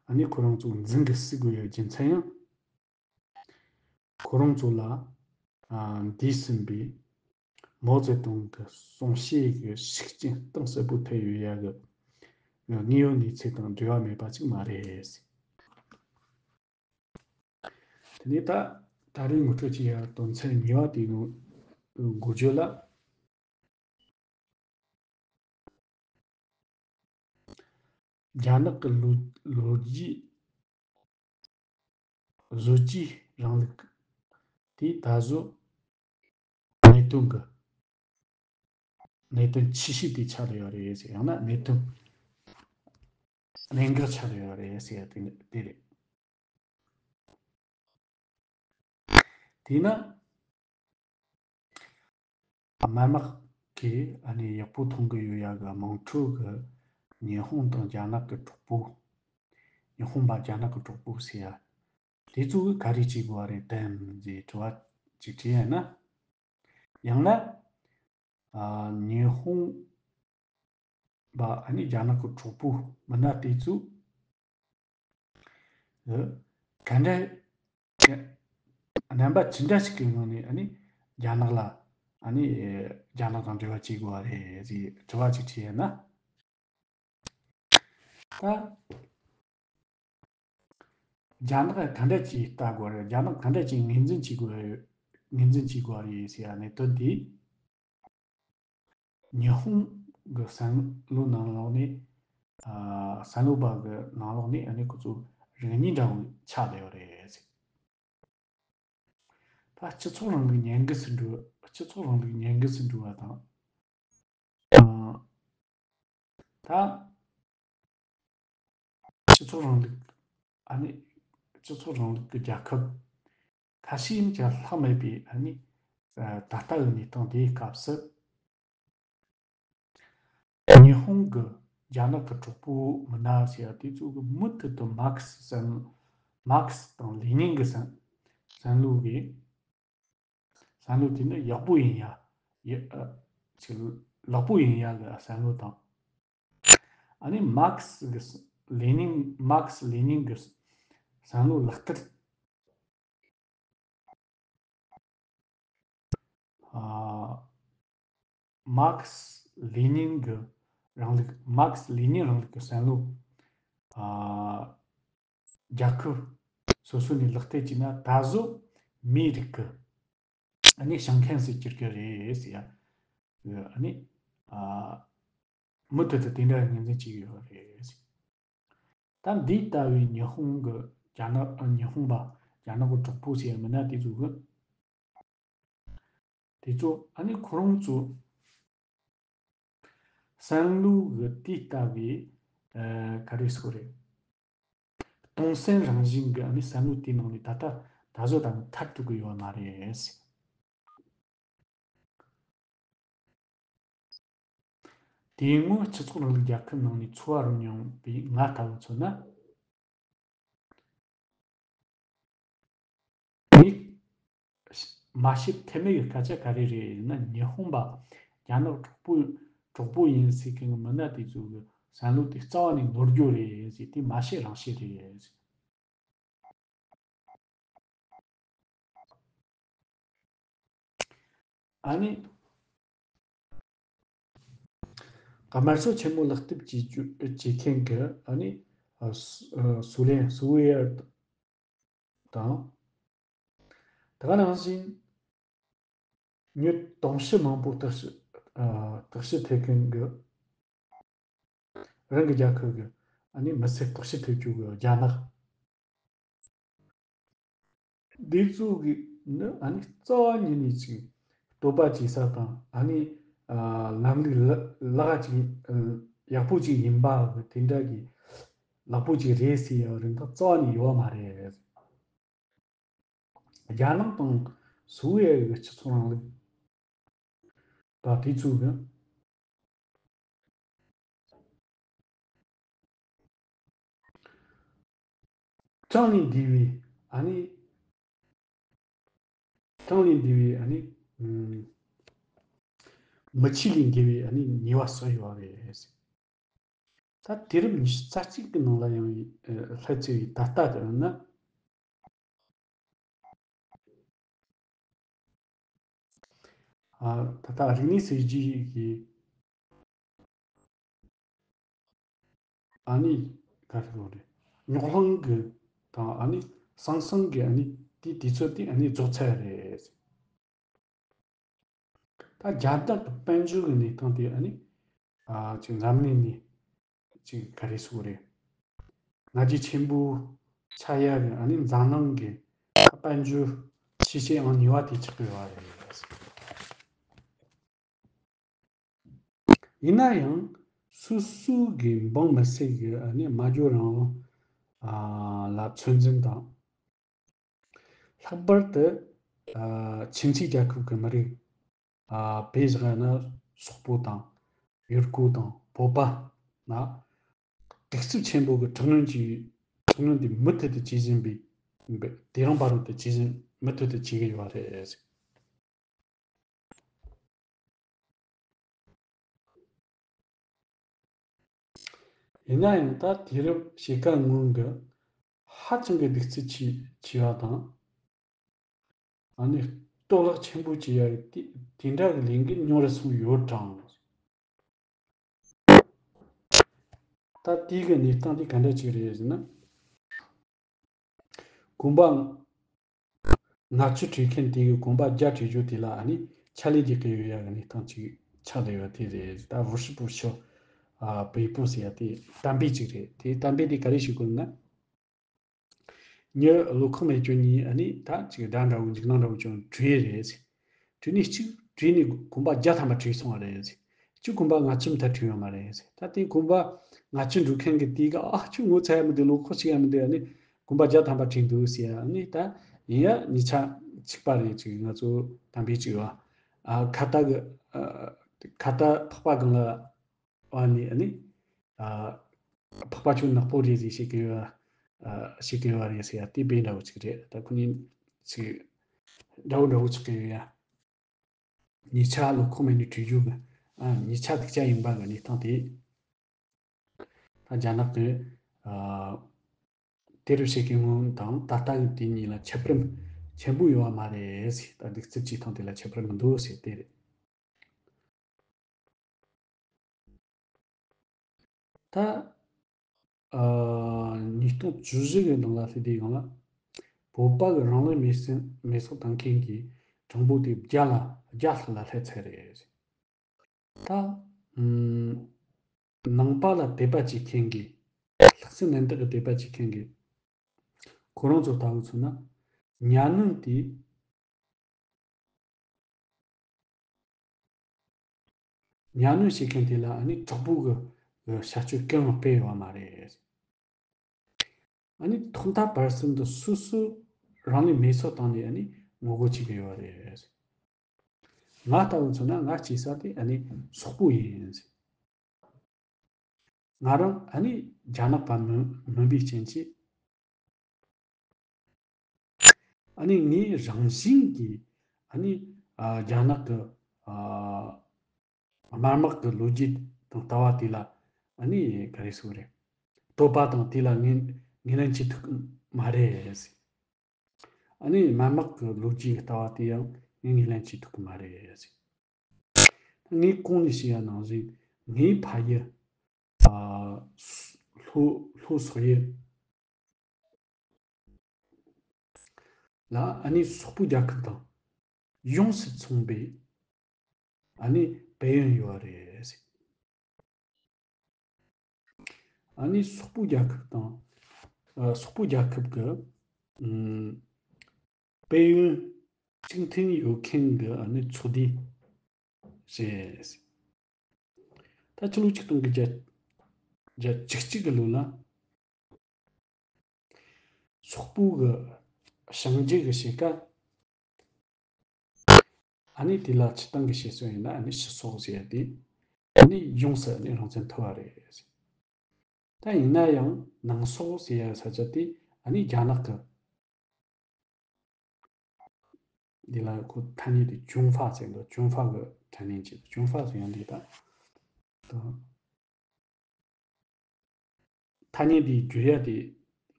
ཨ་ནི་ཁོ་རང་ཚོ་འཛིན་གི་བསུ་དགོས་ཡ་རྒྱུ་མཚན་ཡང་ཁོ་རང་ཚོ་ལ་ཨ་འདས་ཟིན་པའི་མའོ་ཙེ་ཏུང་གི་གསུང་བཤད་ཀྱི་ཤུགས་རྐྱེན་གཏིང་ཟབ་པོ་ཐེབས་ཡོད་ཡ་གི་དངོས་ཡོད་གནས་ཚུལ་དང་འབྲེལ་བ་མེད་པ་ཅིག་མ་རེད། དེ་ནས་ད་ད་རེས་ངོ་སྤྲོད་བྱེད་ཡ་དོན་ཚན་གཉིས་པ་དེའི་ནང་འགོ་བརྗོད་ལ། རྒྱ་ནག་གི་ལོ་ལོ་རྒྱུས་བཟོ་བཅོས་རིང་ལུགས་དེ་ད་གཟོད་གནད་དོན་གི་གནད་དོན་ཆེ་ཤོས་དེ་ཆགས་བསྡད་ཡོད་རེད་ཟེར། ཡང་ན་གནད་དོན་གནད་འགག་ཆགས་བསྡད་ཡོད་རེད་ཟེར་ཡ་དེ་དེ་རེད། དེས་ན་དམར་དམག་གིས་ཨ་ནི་ཡག་པོ་མཐོང་གི་ཡོད་ཡ་གི་དམངས་ཁྲོད་གི་ཉི་ཧོང་དང་རྒྱ་ནག་གི་གྲོགས་པོ། ཉི་ཧོང་པ་རྒྱ་ནག་གི་གྲོགས་པོ་ཟེར་ཡ། དེ་ཚོ་གིས་ག་རེ་བྱེད་དགོས་པ་རེད་དམ་ཟེར་དྲི་བ་ཅིག་དྲིས་ཡ་ན། ཡང་ན། ཨ་ཉི་ཧོང་པ་ཨ་ནི་རྒྱ་ནག་གི་གྲོགས་པོ་མི་སྣ་དེ་ཚོ་ག་འདྲ་རྣམ་པ་ཇི་འདྲ་ཞིག་གི་ངང་ནས་ཨ་ནི་རྒྱ་ནག་ལ་ཨ་ནི་རྒྱ་ནག་དང་འབྲེལ་བ་བྱེད་དགོས་པ་རེད་ཟེར་དྲི་བ་ཅིག་དྲིས་ཡ་ན། ད་རྒྱ་ནག་ག་འདྲ་ཅིག་ལྟ་དགོས་རེད། རྒྱ་ནག་ག་འདྲ་ཅིག་ངོས་འཛིན་བྱེད་དགོས་རེད། ངོས་འཛིན་བྱེད་དགོས་རེད་ཟེར་ཡ་གནད་དོན་དེ། ཉི་ཧོང་གི་བསམ་བློ་ནང་ལོགས་ནས་ཨ་བསམ་བློ་པ་གི་ནང་ལོགས་ནས་ཨ་ནི་ཁོ་ཚོ་རིག་གནས་འདྲ་བོ་ཆགས་བསྡད་ཡོད་རེད་ཟེར། ད་སྤྱི་ཚོགས་རིང་ལུགས་ཉམས་རྒུད་སུ་འགྲོ། སྤྱི་ཚོགས་རིང་ལུགས་ཉམས་རྒུད་སུ་འགྲོ་བ་དང་། ཨ་ད་སྤྱི་ཚོགས་རིང་ལུགས་ཨ་ནི་སྤྱི་ཚོགས་རིང་ལུགས་ཀྱི་རྒྱལ་ཁབ་ཁ་ཤས་ཡིན་ཀྱང་ལྷག་མེད་པའི་ཨ་ནི་ད་ལྟ་ཡི་གནས་སྟངས་དེའི་སྐབས་སུ། ཉི་ཧོང་གི་རྒྱ་ནག་གི་གྲོགས་པོ་མི་སྣ་ཟེར་ཡ་དེ་ཚོ་གི་མུ་མཐུད་དུ་མར་ཁེ་སི་བསམ། མར་ཁེ་སི་དང་ལེ་ནིན་གི་བསམ་བསམ་བློ་གི་ བསམ་བློ་དེ་ནི་ཡག་པོ་ཡིན་ཡ། ཡ་ཨ་ཅིག་ལེགས་པོ་ཡིན་ཡ་གི་བསམ་བློ་དང་། ཨ་ནི་མཱར་ཁེ་སི་གི་ལེ་ནིན། མཱར་ཁེ་སི་ལེ་ནིན་གི་བསམ་བློ་ལག་བསྟར། ཨ། མཱར་ཁེ་སི་ལེ་ནིན་གྱི་རིང་ལུགས། མཱར་ཁེ་སི་ལེ་ནིན་རིང་ལུགས་ཀྱི་བསམ་བློ། ཨ། རྒྱལ་ཁབ་སོ་སོ་ནས་ལག་བསྟར་བྱས་ན་ད་གཟོད་མིའི་རིགས་ཀྱི་ཨ་ནི་ཞིང་ཁམས་སུ་གྱུར་གྱི་རེད་ཟེར་ཡ། ཨ་ནི། ཨ། མུ་མཐུད་དུ་དེ་འདྲ་ངོས་འཛིན་བྱེད་ཀྱི་ཡོད་རེད། ད་འདི་ལྟ་བུའི་ཉི་ཧོང་གི་རྒྱ་ནག་ཨ། ཉི་ཧོང་པ། རྒྱ་ནག་གི་གྲོགས་པོ་ཟེར་མི་སྣ་དེ་ཚོ་གི། དེ་ཚོ་ཨ་ནི་ཁོ་རང་ཚོ་བསམ་བློ་གི་དེ་ལྟ་བུའི་ཨ། ག་རེ་ཟེར་དགོས་རེད། སྟོང་བསམ་རང་བཞིན་གྱི་ཨ་ནི་བསམ་བློ་དེའི་ནང་ནས་ད་ལྟ་ད་གཟོད་ད་ཐར་ཐུབ་ཀྱི་ཡོད་མ་རེད། དེའི་སྔོན་སྤྱི་ཚོགས་རིང་ལུགས་རྒྱལ་ཁབ་ནང་ནས་འཚོ་བ་རོལ་མྱོང་བའི་ང་ལྟ་བུ་མཚོན་ན། ངས་མ་བཤད་ཐབས་མེད་ཀྱི་སྐད་ཆ་ག་རེ་རེད་ན། ཉི་ཧོང་པ་རྒྱ་ནག་གྲོགས་པོ། གྲོགས་པོ་ཡིན་ཟེར་མཁན་གྱི་མི་སྣ་དེ་ཚོ་གི་བསམ་བློ་དེ་རྩ་བ་ནས་ནོར་འགྲོ་རེད་ཟེར། དེ་མ་བཤད་རང་བཤད་རེད་ཟེར། ཨ་ནི། དམར་ཤོག་ཆེན་མོ་ལག་བསྟར་བྱེད་རྒྱུ། བྱེད་མཁན་གྱི་ཨ་ནི། ཨ། སུ། ཨ། སུའུ་ལེན། སུའུ་ཝེ་ཨར་དང་། དེ་ག་ནང་བཞིན་མྱི་དུང་ཕྱུར་མང་པོ་དག་ཞིབ། ཨ། དག་ཞིབ་ཐེབས་མཁན་གྱི། རང་གི་རྒྱལ་ཁབ་ཀྱི་ཨ་ནི་མི་སེར་དག་ཞིབ་ཐེབས་རྒྱུ་གི་རྒྱ་ནག་འདི་ཚོ་གི་ནི་ཨ་ནི་རྩ་བ་ཉིད་ནས་ཅིག་བསྟོད་པ་བྱེད་ས་དང་། ཨ་ནི། ཨ། ལམ་ལུགས་ལ་ལག་ཅིག་ཨ། ཡག་པོ་ཅིག་ཡིན་པ་གི་དེ་འདྲ་གི་ལག་པོ་ཅིག་རེད་ཟེར་ཡ་རིན་ཐང་རྩ་བ་ནས་ཡོད་མ་རེད། རྒྱ་ནག་དང་སུའུ་ཝེ་གི་སྤྱི་ཚོགས་རིང་ལུགས་པ་དེ་ཚོ་གི་གྲངས་ལས་འདས་པའི་ཨ་ནི། གྲངས་ལས་འདས་པའི་ཨ་ནི། ཨུམ། མི་ཆོས་ལས་འགལ་བའི་ཨ་ནི་ཉེས་པ་བསགས་ཡོད་རེད། ད་དུས་རབས་ཉི་ཤུ་རྩ་གཅིག་གི་ནང་ལ་ཡང་ལྷད་ཆེ་བའི་ད་ལྟ་དེ་ཡིན་ན། ཨ། ད་ལྟ་རིག་གནས་སྲིད་ཇུས་ཀྱི་ཨ་ནི་ག་རེ་ཟེར་དགོས་རེད། རྙོག་གླེང་གི་དང་ཨ་ནི་ཟང་ཟིང་གི་ཨ་ནི་དེ་དུས་ཚོད་དེ་ཨ་ནི་རྫོགས་ཚར་རེད། ད་རྒྱ་ནག་གི་དཔལ་འབྱོར་གྱི་གནས་སྟངས་དེ་ཨ་ནི། ཨ། ཅིག་འཛམ་གླིང་ནས་ཅིག་ག་རེ་ཟེར་དགོས་རེད། ང་རྒྱལ་ཆེན་པོ་ཆགས་ཡ་གི་ཨ་ནི་འཛམ་གླིང་གི་དཔལ་འབྱོར་ཆེས་ཆེས་ཨང་གཉིས་པ་དེ་ཆགས་ཀྱི་ཡོད་རེད། ཡིན་ན་ཡང་སོ་སོ་གི་འབངས་མི་སེར་གྱི་ཨ་ནི་སྨྲ་བརྗོད་རང་དབང་ལ་ཚོད་འཛིན་དང་། ལྷག་པར་དུ། ཨ། ཁྱིམ་མཚེས་རྒྱལ་ཁབ་ཀྱི་མི་རིགས། ཨ། བོད་ཟེར་ན་སོག་པོ་དང་ཡུལ་སྐོར་དང་བོད་པ་ན་གདུག་རྩུབ་ཆེན་པོ་གི་དྲག་གནོན་གྱི། དྲག་གནོན་དེ་མུ་མཐུད་དུ་བྱེད་བཞིན་པའི། དེ་རིང་བར་དུ་བྱེད་བཞིན། མུ་མཐུད་དུ་བྱེད་ཀྱི་ཡོད་རེད། ཡིན་ན་ཡང་ད་དུས་རབས་ཕྱེད་ཀ་སྔོན་གྱི་ཧ་ཅང་གི་གདུག་རྩུབ་ཆེ་ཆེ་བ་དང་། ཨ་ནི་གཏོར་བརླག་ཆེན་པོ་བྱེད་ཡ་དེ་དེ་འདྲ་གི་ལས་འགུལ་ཉུང་རུ་སོང་ཡོད་ཀྱང་། ད་དེའི་གི་གནས་སྟངས་དེ་ག་འདྲ་ཅིག་རེད་ཟེར་ན། གོམ་པ་ལྔ་བཅུ་བྲིས་མཁན་དེ་གི་གོམ་པ་བརྒྱ་བྲིས་རྒྱུ་དེ་ལ་ཨ་ནི་ཕྱག་ལས་རྒྱག་གི་ཡོད་ཡ་གི་གནས་སྟངས་ཅིག་ཆགས་བསྡད་ཡོད་དེ་རེད། ད་ཝུ་ཤི་པུ་ཤོ། ཨ། བེ་པོ་ཟེར་ཡ་དེ་གཏམ་དཔེ་ཅིག་རེད། དེ་གཏམ་དཔེ་དེ་ག་རེ་ཞིག་གོ་ན། མྱི་བློ་ཁོག་མེད་ཁྱོད་གཉིས་ཨ་ནི་ད་ཅིག་དགྲ་འདྲ་བོ་འཇིགས་སྣང་འདྲ་བོ་ཅིག་བྲོས་རེད། བྲོས་ནས་གཅིག་བྲོས་ནས་གོམ་པ་བརྒྱ་ཐམ་པ་བྲོས་སོང་བ་རེད། གཅིག་གོམ་པ་ལྔ་བཅུ་མཐར་བྲོས་ཡོད་མ་རེད། ད་དེ་གོམ་པ་ལྔ་བཅུ་འགྲོ་མཁན་གྱི་དེ་ག་ཨ་ཁྱོད་ངོ་ཚ་ཡ་མི་འདུག་བློ་ཁོག་ཆེ་ཡ་མི་འདུག་ཨ་ནི་གོམ་པ་བརྒྱ་ཐམ་པ་བྲོས་འདུག་ཟེར་ཡ། ཨ་ནི་ད་ཡིན་ཡ་གཉིས་ཆ་གཅིག་པ་རེད། ཅིག་ང་ཚོ་གཏམ་དཔེ་ཅིག་ཡོད། ཨ། ཁ་བཏགས་གི། ཨ། ཁ་བཏགས་ཕག་པ་སྒང་ལ་བ་ནི་ཨ་ནི། ཨ། ཕག་པ་ཁྱོད་ནག་པོ་རེད་ཟེར་བཤད་ཀྱི་ཡོད། ཨ། བཤད་ཀྱི་ཡོད་རེད་ཟེར་ཡ་དེ་དཔེ་འདྲ་བོ་ཅིག་རེད། ད་ཁོ་གཉིས་ཅིག་འདྲ་བོ་འདྲ་བོ་ཆགས་ཀྱི་ཡོད་ཡ། ཉེ་ཆར་ལོ་ཁོག་མེད་ནས་བྲིས་རྒྱུ་གི་ཨ་ཉེ་ཆར་སྡུག་ཅག་ཡིན་པ་གི་གནས་སྟངས་དེ། ད་རྒྱ་ནག་གི་ཨ་དེ་རུ་བྱེད་མཁན་ངོ་དང་ད་ལྟ་གི་དེ་གཉིས་ལ་ཁྱད་པར་ཆེན་པོ་ཡོད་པ་མ་རེད་ཟེར། ད་གདུག་རྩུབ་ཀྱི་སྟེང་དེ་ལ་ཁྱད་པར་མི་འདུག་ཟེར་དེ་རེད། ད་ཨ་ཉིས་སྟོང་བཅུ་བཞི་གི་ནང་ལ་སླེབས་དུས་སྒང་ལ་བོད་པ་གི་རང་ལུས་མེར་སྲེག་མེར་སྲེག་བཏང་མཁན་གྱི་གྲངས་འབོར་དེ་བརྒྱ་ལ་བརྒྱ་ལྷག་ལ་སླེབས་ཚར་རེད། ད་ཨམ་ནང་པ་ལ་དད་པ་བྱེད་མཁན་གྱི་ལྷག་བསམ་རྣམ་དག་གི་དད་པ་བྱེད་མཁན་གྱི་ཁོ་རང་ཚོ་ལྟ་བུ་མཚོན་ན་གཉའ་གནོན་དེ། གཉའ་གནོན་བྱེད་མཁན་དེ་ལ་ཨ་ནི་དྲག་པོ་གི་བྱ་སྤྱོད་གང་ཡང་སྤེལ་ཡོད་པ་མ་རེད། ཨ་ནི་ཐོག་མཐའ་བར་གསུམ་དུ་སོ་སོ་རང་ལུས་མེ་སྲེག་བཏང་ནས་ཨ་ནི་ངོ་རྒོལ་བྱེད་ཀྱི་ཡོད་རེད། ང་ལྟ་བུ་མཚོན་ན་ང་སྐྱེས་ས་དེ་ཨ་ནི་སོག་པོ་ཡིན། ང་རང་ཨ་ནི་རྒྱ་ནག་པ་མིན་མིན་པའི་རྐྱེན་གྱིས། ཨ་ནི་ངའི་རང་བཞིན་གྱིས་ཨ་ནི་ཨ་རྒྱ་ནག་གི་ཨ་དམར་དམག་གི་ལོ་རྒྱུས་དང་ལྟ་བ་དེ་ལ་ཨ་ནི་ག་རེ་ཟེར་དགོས་རེད། དད་པ་དང་དེ་ལ་ངོས་ངོས་ལེན་བྱེད་ཐུབ་ཀྱི་མ་རེད་ཟེར། ཨ་ནི་དམར་དམག་གི་ལོ་རྒྱུས་ཀྱི་ལྟ་བ་དེ་ཡང་ངོས་ངོས་ལེན་བྱེད་ཐུབ་ཀྱི་མ་རེད་ཟེར། ངས་གོང་ནས་བཤད་ཡ་ནང་བཞིན་ངའི་ཕ་ཡུལ་ཨ་ལྷོ་ལྷོ་སོག་ཡུལ་ལ་ཨ་ནི་སོག་པོ་རྒྱལ་ཁབ་དང་ཡོངས་སུ་མཚུངས་པའི་ཨ་ནི་དཔལ་ཡོན་ཡོད་རེད། ཨ་ནི་སོག་པོ་རྒྱལ་ཁབ་དང་ཨ་སོག་པོ་རྒྱལ་ཁབ་ཀྱི་ཨམ་དཔལ་ཡོན་གཅིག་མཐུན་ཡོད་མཁན་གྱི་ཨ་ནི་ཚོགས་སྡེ་ཞེས། ད་ཕྱི་ལོ་ཆིག་སྟོང་དགུ་བརྒྱ་བརྒྱད་ཅུ་གཅིག་གི་ལོ་ལ་སོག་པོ་གི་ཞིང་རྒྱུ་གི་ཕྱེད་ཀ་ཨ་ནི་དེ་ལ་སྤྱིར་བཏང་གི་བཤད་སྲོལ་ཡིན་ན་ཨ་ནི་ཕྱི་སོག་ཟེར་ཡ་དེ་ཨ་ནི་ཡོངས་སུ་ཨ་ནི་རང་བཙན་ཐོབ་པ་རེད། ད་ཡིན་ན་ཡང་ནང་སོག་ཟེར་ཡ་ས་ཆ་དེ་ཨ་ནི་རྒྱ་ནག་གི་འདི་ལ་ཁོ་ཐ་སྙད་དེ་ཅུན་ཧྥ་ཟེར་འདུག་ཅུན་ཧྥ་གི་དྲ་བརྙན་ཅིག་ཅུན་ཧྥ་ཟེར་ཡང་འདི་དང་། ད་ཐ་སྙད་འདིའི་བསྒྱུར་ཡ་དེ་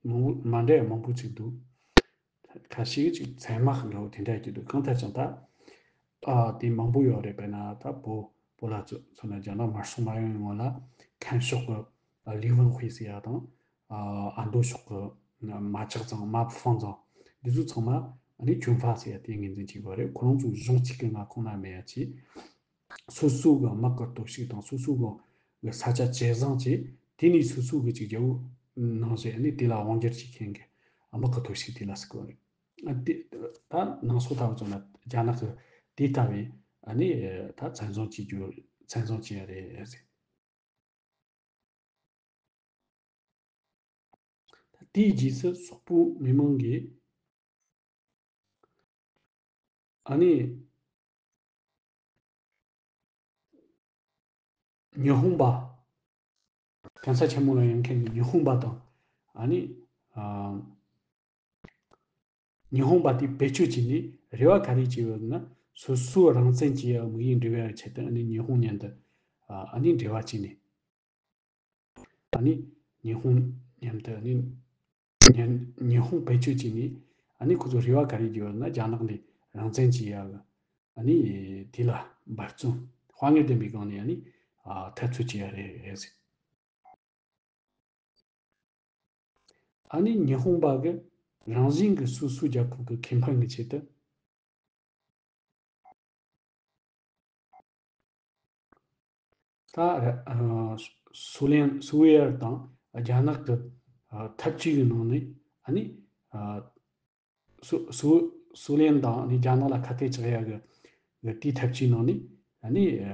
མང་པོ་མ་འདྲ་བ་མང་པོ་ཅིག་འདུག་ཁ་ཤས་ཅིག་ཚད་མ་འདྲ་བོ་དེ་འདྲ་ཅིག་འདུག་གང་ལྟར་ཀྱང་ད་ཨ་དེ་མང་པོ་ཡོད་རེད། དཔེར་ན་ད་བོད་བོད་ལ་ཚོ་ཚོ་ན་རྒྱ་ནག་དམར་སྲུང་མ་ཡོང་སྔོན་ལ་མཁན་ཤོག་གི་ལི་ཝུན་ཧུའེ་ཟེར་ཡ་དང་། ཨ་མདོ་ཕྱོགས་ཀྱི་མ་ཇག་ཚང་མ་ཕུ་ཧྥང་ཚང་འདི་ཚོ་ཚང་མ་ཨ་ནི་ཅུན་ཧྥ་ཟེར་ཡ་དེ་ངོས་འཛིན་བྱེད་དགོས་རེད། ཁོ་རང་ཚོ་གཞུང་གཅིག་གི་མངའ་ཁོངས་ན་མེད་ཡ་ཆེ། སོ་སོ་གི་དམག་གི་སྟོབས་ཤུགས་དང་སོ་སོ་གི་ས་ཆ་ཇེ་བཟང་བྱས། དེ་ནས་སོ་སོ་གི་ཅིག་རྒྱལ་པོ་ནང་བཞིན་ཨ་ནི་དེ་ལ་དབང་སྒྱུར་བྱེད་མཁན་གྱི་དམག་གི་སྟོབས་ཤུགས་དེ་ལ་ཟེར་གི་རེད། ཨ་དེ་ད་ནང་སོག་ལྟ་བུ་ཚོ་ན་རྒྱ་ནག་གི་དེ་ལྟ་བུའི་ཨ་ནི་ད་བཙན་བཟུང་བྱེད་རྒྱུ་བཙན་བཟུང་བྱེད་ཡ་རེད་ཟེར། ད་དེའི་རྗེས་སུ་སོག་པོ་མི་མང་གིས་ཨ་ནི་ཉི་ཧོང་པ་གན་ས་ཆེན་མོ་ལ་ཡོད་མཁན་གྱི་ཉི་ཧོང་པ་དང་ཨ་ནི་ཨ། ཉི་ཧོང་པ་དེ་བེད་སྤྱོད་བྱས་ནས་རེ་བ་ག་རེ་བྱས་ཡོད་ན། སོ་སོའི་རང་བཙན་གྱི་དམིགས་ཡུལ་འགྲུབ་ཡག་ཆེད་དུ་ཨ་ནི་ཉི་ཧོང་མཉམ་དུ་ཨ་ནི་འབྲེལ་བ་བྱས་ནས། ཨ་ནི་ཉི་ཧོང་མཉམ་དུ་ཨ་ནི་ཉི་ཉི་ཧོང་བེད་སྤྱོད་བྱས་ནས་ཨ་ནི་ཁོ་ཚོ་རེ་བ་ག་རེ་བྱས་ཡོད་ན། རྒྱ་ནག་ནས་རང་བཙན་གྱི་ཡག་ཨ་ནི་དེ་ལ་འབད་བརྩོན་དཔའ་ངར་ལྡན་པའི་སྒང་ནས་ཨ་ནི་ཨ་འཐབ་རྩོད་བྱས་ཡག་རེད་ཟེར། ཨ་ནི་ཉི་ཧོང་པ་གི་རང་བཞིན་གི་སོ་སོའི་རྒྱལ་ཁབ་ཀྱི་ཁེ་ཕན་གྱི་ཆེད་དུ། ད་ཨ་སུའུ་ལེན་སུའུ་ཝེ་ཨར་དང་རྒྱ་ནག་གི་ཨ་འཐབ་ཇུས་ཀྱི་ནང་ནས་ཨ་ནི་ཨ་སུའུ་སུའུ་སུའུ་ལེན་དང་ཨ་ནི་རྒྱ་ནག་ལ་ཁ་གཏད་གཅོག་ཡ་གི་གི་དེའི་འཐབ་ཇུས་ནང་ནས་ཨ་ནི་ཨ་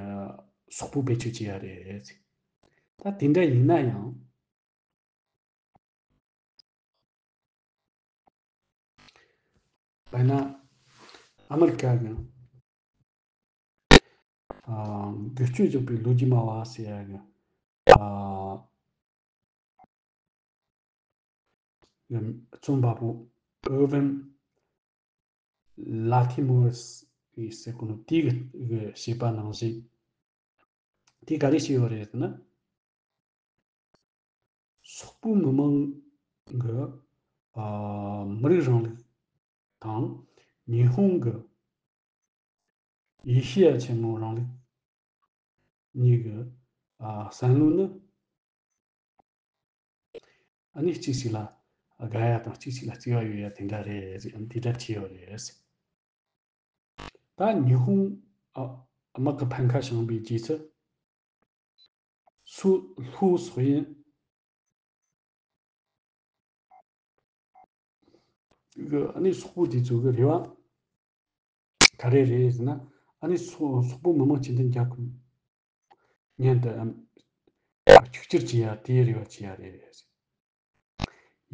སོག་པོ་བེད་སྤྱོད་བྱེད་ཡ་རེད། ད་དེ་འདྲ་ཡིན་ན་ཡང་། དཔེར་ན་ཨ་མི་རི་ཀ་གི་ཨ་འགུལ་སྐྱོད་རྒྱག་པའི་ལོ་རྒྱུས་སྨྲ་བ་ཟེར་ཡ་གི་ཨ་རྩོམ་པ་པོ་ཨེར་ཝིན་ལ་ཐི་མོར་སི་ དེ་ཟེར་གོ་ནོ་དེ་གི་གི་བྱས་པ་ནང་བཞིན། དེ་ག་རེ་བྱས་ཡོད་རེད་ཟེར་ན། སོག་པོའི་མི་མང་གི་ཨ་མི་རིགས་རིང་ལུགས་དང་ཉི་ཧོང་གི་ཨེ་ཤེ་ཡ་ཆེན་མོ་རིང་ལུགས་གཉིས་ཀྱི་ཨ་བསམ་བློ་ནི་ཨ་ནི་གཅིག་གཅིག་ལ་དགའ་ཡ་དང་གཅིག་གཅིག་ལ་བརྩེ་བ་ཡོད་ཡ་དེ་འདྲ་རེད་ཟེར། ཨ་ནི་དེ་འདྲ་བྲིས་ཡོད་རེད། ད་ཉི་ཧོང་ཨ་དམག་གི་ཕམ་ཁ་བྱུང་བའི་རྗེས་སུ་སུ་ལྷོ་སོག་ཡུལ་གི་ཨ་ནི་སོག་པོ་དེ་ཚོ་གི་རེ་བ་ག་རེ་རེད་ཟེར་ན། ཨ་ནི་སོག་སོག་པོ་མི་མང་སྤྱི་མཐུན་རྒྱལ་ཁབ་མཉམ་དུ་ཨམ་གཅིག་གྱུར་བྱེད་ཡ་དེའི་རེ་བ་བྱེད་ཡ་རེད།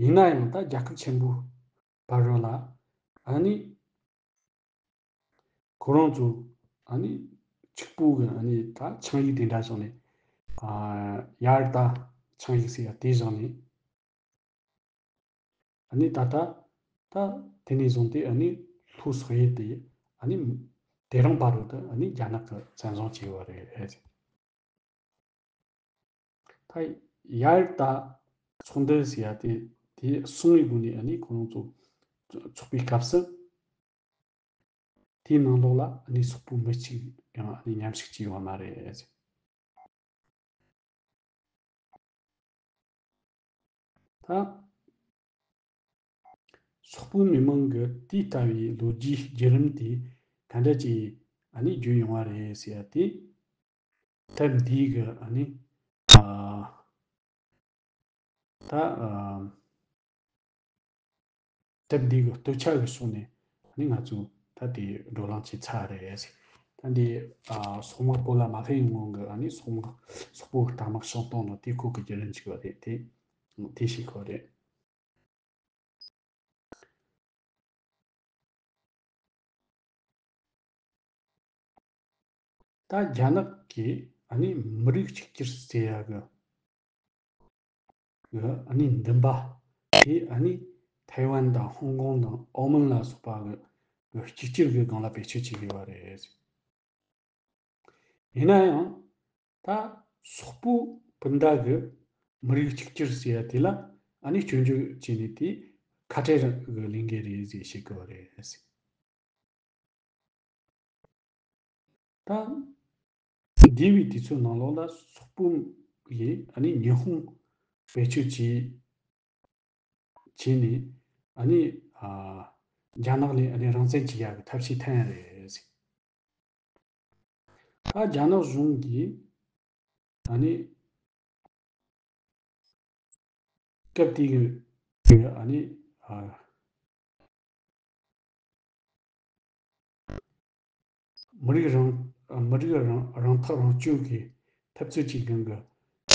ཡིན་ན་ཡང་ད་རྒྱལ་ཁབ་ཆེན་པོ་བར་རོ་ལ་ཨ་ནི་ཁོ་རང་ཚོ་ཨ་ནི་གཅིག་པུ་གི་ཨ་ནི་ད་ཆིངས་ཡིག་དེ་འདྲ་བཞག་ནས། ཨ་ཡར་ད་ཆིངས་ཡིག་ཟེར་ཡ་དེ་བཞག་ནས། ཨ་ནི་ད་ལྟ་ད་དེ་ནས་བཟུང་སྟེ་ཨ་ནི་ལྷོ་སོག་ཡུལ་དེ་ཨ་ནི་དེ་རིང་བར་དུ་ཨ་ནི་རྒྱ་ནག་གིས་བཙན་བཟུང་བྱས་ཡོད་རེད། ད་ཡར་ད་ཚོགས་འདུ་ཟེར་ཡ་དེ་དེ་གསུང་བའི་སྒོ་ནས་ཨ་ནི་ཁོ་རང་ཚོ་ཚོགས་པའི་སྐབས་སུ། དེའི་ནང་ལོགས་ལ་ཨ་ནི་སོག་པོ་མི་གཅིག་ཡང་ཨ་ནི་མཉམ་ཞུགས་བྱས་ཡོད་མ་རེད། ད་སོག་པོའི་མི་མང་གི་དེ་ལྟ་བུའི་ལོ་རྒྱུས་བརྒྱུད་རིམ་དེ་ག་འདྲ་ཅིག་ཨ་ནི་བརྒྱུད་ཡོང་བ་རེད་ཟེར་ཡ་དེ། དེབ་འདིའི་གི་ཨ་ནི་ཨ་ད་ཨ་དེབ་འདིའི་གི་སྟོད་ཆ་གི་ཕྱོགས་ནས་ཨ་ནི་ང་ཚོས་ད་དེ་བགྲོ་གླེང་བྱས་ཚར་རེད། ད་འདི་ཨ་སོག་དམག་བོད་ལ་མ་ཕེབས་སྔོན་གི་ཨ་ནི་སོག་དམག་སོག་པོའི་རྟ་དམག་བྱུང་སྟངས་ནང་དེ་ཁོ་གི་བརྒྱུད་རིམ་ཅིག་ཡོད་རེད། དེ་དེ་ཞིག་ཁོ་རེད། ད་རྒྱ་ནག་གིས་ཨ་ནི་མི་རིགས་གཅིག་གྱུར་ཟེར་ཡ་གི་གི་ཨ་ནི་འདུན་པ་དེ་ཨ་ནི་ཐའེ་ཝན་དང་ཧོང་ཀོང་དང་ཨོ་མན་ལ་སོགས་པ་གི་གི་གཅིག་གྱུར་གི་སྒང་ལ་བེད་སྤྱོད་བྱེད་ཀྱི་ཡོད་རེད། ཡིན་ན་ཡང་ད་སོག་པོ་སྤུན་ཟླ་གི་མི་རིགས་གཅིག་གྱུར་ཟེར་ཡ་དེ་ལ་ཨ་ནི་སྐྱོན་བརྗོད་བྱས་ནས་དེ་ཁ་བྲལ་གི་ལས་འགན་རེད་ཟེར་བཤད་ཀྱི་ཡོད་རེད། ད་འདས་པའི་དུས་ཚོད་ནང་ལོགས་ལ་སོག་པོ་ཡིས་ཨ་ནི་ཉི་ཧོང་བེད་སྤྱོད་བྱས་བྱས་ནས་ཨ་ནི་ཨ་རྒྱ་ནག་ལ་ཨ་ནི་རང་བཙན་བྱེད་ཡག་གི་ཐབས་ཤེས་འཐེན་རེད། ད་རྒྱ་ནག་གཞུང་གིས་ཨ་ནི་སྐབས་དེའི་ཨ་ནི་ཨ་མི་རིགས་རང་མི་རིགས་རང་རང་ཐག་རང་གཅོད་ཀྱི་འཐབ་རྩོད་ཀྱི་སྒང་གི་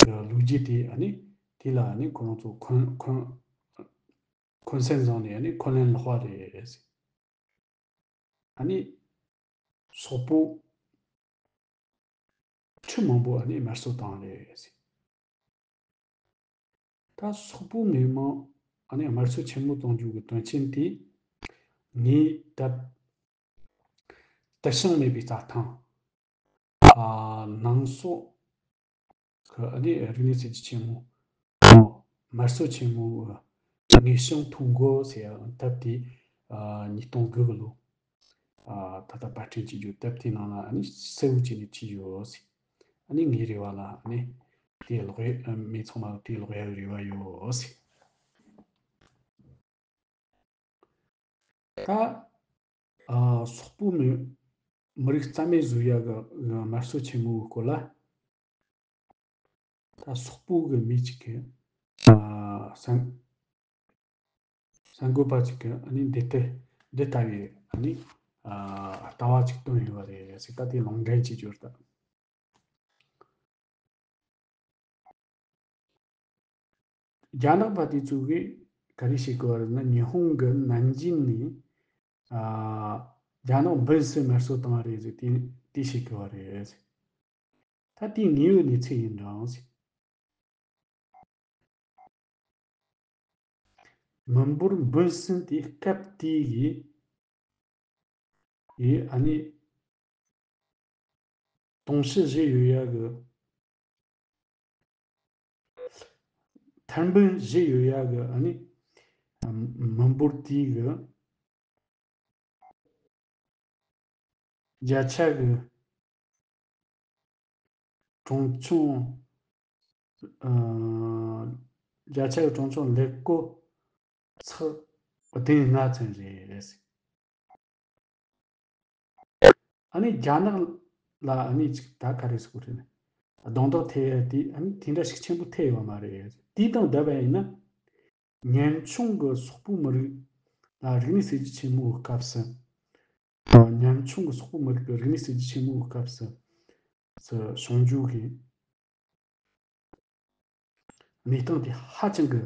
ལོ་རྒྱུས་དེ་ཨ་ནི་དེ་ལ་ཨ་ནི་ཁོ་རང་ཚོ་འཁོན་འཁོན་འཁོན་སེམས་བཟུང་ནས་ཨ་ནི་འཁོན་ལན་སློག་པ་རེད། ཨ་ནི་སོག་པོ་ཁྲི་མང་པོ་ཨ་ནི་དམར་གསོད་བཏང་རེད། ད་སོག་པོ་མི་མང་ཨ་ནི་དམར་གསོད་ཆེན་མོ་གཏོང་རྒྱུ་གི་དོན་རྐྱེན་དེ་ངའི་དེབ་དུ་ཞིང་མེད་པའི་རྩྭ་ཐང་ཨ་ནང་སོག་གི་ཨ་ནི་རིག་གནས་གསར་བརྗེ་ཆེན་མོ་དམར་གསོད་ཆེན་མོ་ངེས་བྱང་ཐུག་འགོ་ཟེར་ཡ་དེབ་དེ་ཨ་ཉིས་སྟོང་དགུ་གི་ལོ་ཨ་ད་ལྟ་པར་སྐྲུན་བྱེད་རྒྱུ་དེབ་དེའི་ནང་ལ་ཨ་ནི་གསལ་བོ་བྱས་ནས་བྲིས་ཡོད་ཟེར། ཨ་ནི་ངའི་རེ་བ་ལ་ཨ་ནི་དེ་ཀློག་ཡ་མི་ཚང་མ་དེ་ཀློག་ཡ་རེ་བ་ཡོད་ཟེར། ད་ཨ་སོག་པོ་མི་མི་རིགས་རྩ་མེད་བཟོ་ཡ་གི་དམར་གསོད་ཆེན་མོའི་སྐོར་ལ། ད་སོག་པོ་གི་མི་གཅིག་གི་ཨ་གསར་གསར་འགོད་པ་གཅིག་གི་ཨ་ནི་འདི་ལྟ་འདི་ལྟ་བུའི་ཨ་ནི་ཨ་ལྟ་བ་གཅིག་བཏོན་ཡོད་པ་རེད་ཟེར། ད་དེ་ལུང་འདྲེན་བྱེད་རྒྱུ་རེད། ད་རྒྱ་ནག་པ་དེ་ཚོ་གིས་ག་རེ་བྱེད་དགོས་པ་རེད་ན། ཉི་ཧོང་གི་ནན་ཅིན་ནས་ཨ་རྒྱ་ནག་འབུམ་སྲིད་དམར་གསོད་བཏང་བ་རེད་ཟེར། དེ་དེ་བྱེད་དགོས་པ་རེད་ཟེར། ད་དེ་དངོས་ཡོད་གནས་ཚུལ་ཡིན་རུང་ཟེར། མི་འབོར་འབུམ་སྲིད་དེ་སྐབས་དེའི་ཡི་ཨ་ནི་ དུང་ཕྱུར་བཞི་ཡོད་ཡ་གི། ཐེར་འབུམ་བཞི་ཡོད་ཡ་གི་ཨ་ནི། མི་འབོར་དེའི་གི་བརྒྱ་ཆ་གི་གྲངས་ཆུང་། ཨ། བརྒྱ་ཆ་གི་གྲངས་ཆུང་ལེགས་པོ་ཚེག་བདུན་ལྔ་ཙམ་རེད། ཨ་ནི་རྒྱ་ནག་ལ་ཨ་ནི་ཅིག་ད་ག་རེ་ཟེར་དགོས་རེད། རྡུང་རྡེག་ཐེབས་ཡ་དེ་ཨ་ནི་དེ་འདྲ་ཞིག་ཆེན་པོ་ཐེབས་ཡོད་མ་རེད། དེ་དང་བསྡུར་བ་ཡིན་ན། ཉམ་ཆུང་གི་སོག་པོའི་མི་རིགས་ལ་རིག་གནས་གསར་བརྗེ་ཆེན་མོའི་སྐབས་སུ། ཉམ་ཆུང་གི་སོག་པོའི་མི་རིགས་ཀྱི་རིག་གནས་གསར་བརྗེ་ཆེན་མོའི་སྐབས་སུ། སུ་བྱུང་རྒྱུ་གི་གནས་སྟངས་དེ་ཧ་ཅང་གི་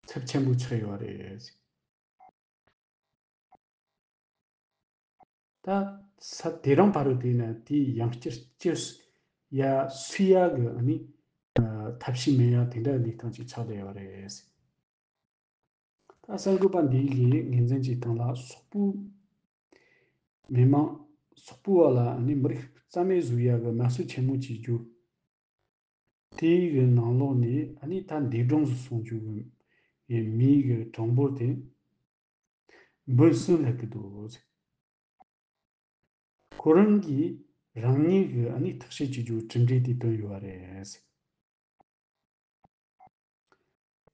ཚབས་ཆེན་པོ་ཆགས་ཡོད་རེད། ད་ས་དེ་རིང་བར་དུ་དེ་ན་དེའི་ཡང་བསྐྱར་བསྐྱར་ཡ་སུས་ཡ་གི་ཨ་ནི་ཐབས་ཤེས་མེད་ཡ་དེ་འདྲ་གནས་སྟངས་ཅིག་ཆགས་བསྡད་ཡོད་རེད། ད་གསར་འགོད་པ་འདིའི་ངོས་འཛིན་གྱི་སྟེང་ལ་སོག་པོའི་མི་མང་སོག་པོ་བ་ལ་ཨ་ནི་མི་རིགས་རྩ་མེད་བཟོ་ཡ་གི་དམར་གསོད་ཆེན་མོ་བྱེད་རྒྱུ། དེའི་གི་ནང་ལོགས་ནས་ཨ་ནི་ད་འདས་གྲོངས་སུ་སོང་རྒྱུ་གི་མིའི་གི་གྲངས་འབོར་དེ་འབུམ་གསུམ་སླེབས་ཀྱི་འདུག། ཁོ་རང་གིས་རང་ཉིད་ཀྱི་ཨ་ནི་ཐག་གཅོད་བྱེད་རྒྱུ་གྲུབ་འབྲས་དེ་བཏོན་ཡོད་པ་རེད།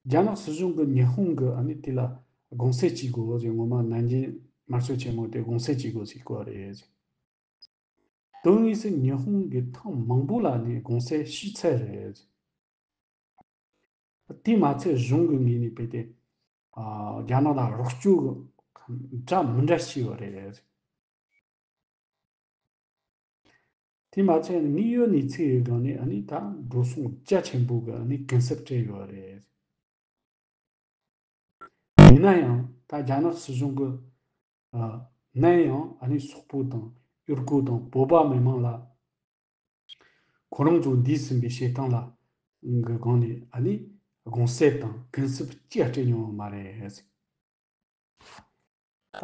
རྒྱ་ནག་སྲིད་གཞུང་གིས་ཉི་ཧོང་གི་ཨ་ནི་དེ་ལ་དགོངས་སེལ་བྱེད་དགོས་ཟེར། ངོ་མ་ནན་ཅིང་དམར་གསོད་ཆེན་མོ་དེ་དགོངས་སེལ་བྱེད་དགོས་ཟེར་གོ་རེད། དོན་དངོས་སུ་ཉི་ཧོང་གིས་ཐེངས་མང་པོ་ལ་ནི་དགོངས་སེལ་ཞུས་ཚར་རེད། དེས་མ་ཚད་གཞུང་གི་ངོས་ནས་བལྟས་ཏེ། ཨ། རྒྱ་ནག་ལ་རོགས་སྐྱོར་འདྲ་མི་འདྲ་བྱས་ཡོད་རེད། དེས་མ་ཚད་དངོས་ཡོད་གནས་ཚུལ་གྱི་སྒང་ནས་ཨ་ནི་ད་འགྲོ་སོང་རྒྱ་ཆེན་པོ་གི་ཨ་ནི་གུན་གསབ་སྤྲད་ཡོད་རེད། ཡིན་ན་ཡང་ད་རྒྱ་ནག་སྲིད་གཞུང་གི། ཨ། ནམ་ཡང་ཨ་ནི་སོག་པོ་དང་ཡུ་གུར་དང་བོད་པ་མི་མང་ལ། ཁོ་རང་ཚོ་འདས་ཟིན་པའི་བྱེད་སྟངས་ལ་གི་སྒང་ནས་ཨ་ནི་དགོངས་སེལ་དང་གུན་གསབ་ཅི་ཡང་སྤྲད་མྱོང་བ་མ་རེད། ད་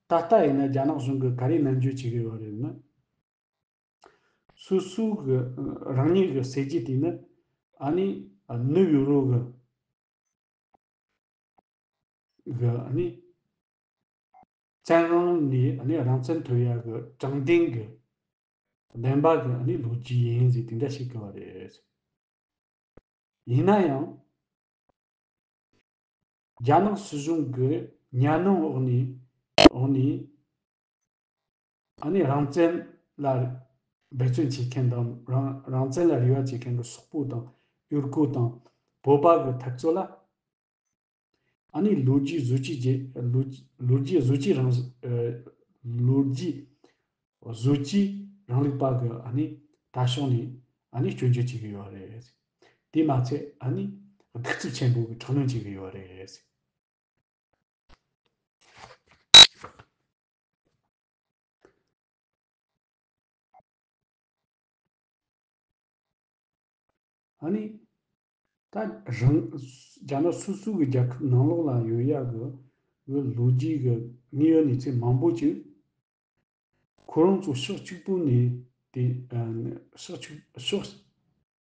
ད་ལྟ་ཡིན་ན་རྒྱ་ནག་གཞུང་གིས་ག་རེ་ནན་བརྗོད་བྱེད་ཀྱི་ཡོད་རེད་ན། སོ་སོ་གི་རང་ཉིད་ཀྱི་གསར་བརྗེ་དེ་ནི་ཨ་ནི་ནུབ་ཡུ་རོབ་ཀྱི་གི་ཨ་ནི་བཙན་དབང་ནས་ཨ་ནི་རང་བཙན་ཐོབ་ཡ་གི་དྲང་བདེན་གྱི་བདེན་པ་གི་ཨ་ནི་ལོ་རྒྱུས་ཡིན་ཟེར་དེ་འདྲ་བཤད་ཀྱི་ཡོད་རེད། ཡིན་ན་ཡང་རྒྱ་ནག་སྲིད་གཞུང་གི་ཉ་སྣང་འོག་ནས་འོག་ནས་ཨ་ནི་རང་བཙན་ལ་འབད་བརྩོན་བྱེད་མཁན་དང་རང་རང་བཙན་ལ་རེ་བ་བྱེད་མཁན་གྱི་སོག་པོ་དང་ཡུ་གུར་དང་བོད་པ་གི་འཐབ་རྩོད་ལ། ཨ་ནི་ལོ་རྒྱུས་བཟོ་བཅོས་བྱེད། ལོ་ལོ་རྒྱུས་བཟོ་བཅོས་རང་ཨ། ལོ་རྒྱུས་བཟོ་བཅོས་རིང་ལུགས་པ་གི་ཨ་ནི་ད་ཕྱོགས་ནས་ཨ་ནི་སྐྱོན་བརྗོད་བྱེད་ཀྱི་ཡོད་རེད། དེ་མ་ཚད་ཨ་ནི་གདུག་རྩུབ་ཆེན་པོ་གི་དྲག་གནོན་བྱེད་ཀྱི་ཡོད་རེད། ཨ་ནི། ད་རང་རྒྱ་ནག་སོ་སོ་གི་རྒྱལ་ཁབ་ནང་ལོགས་ལ་ཡོད་ཡག་གི་གི་ལོ་རྒྱུས་ཀྱི་དངོས་ཡོད་གནས་ཚུལ་མང་པོ་ཅིག་ཁོ་རང་ཚོ་ཕྱོགས་གཅིག་པུ་ནས་དེ་ཕྱོགས་གཅིག་ཕྱོགས་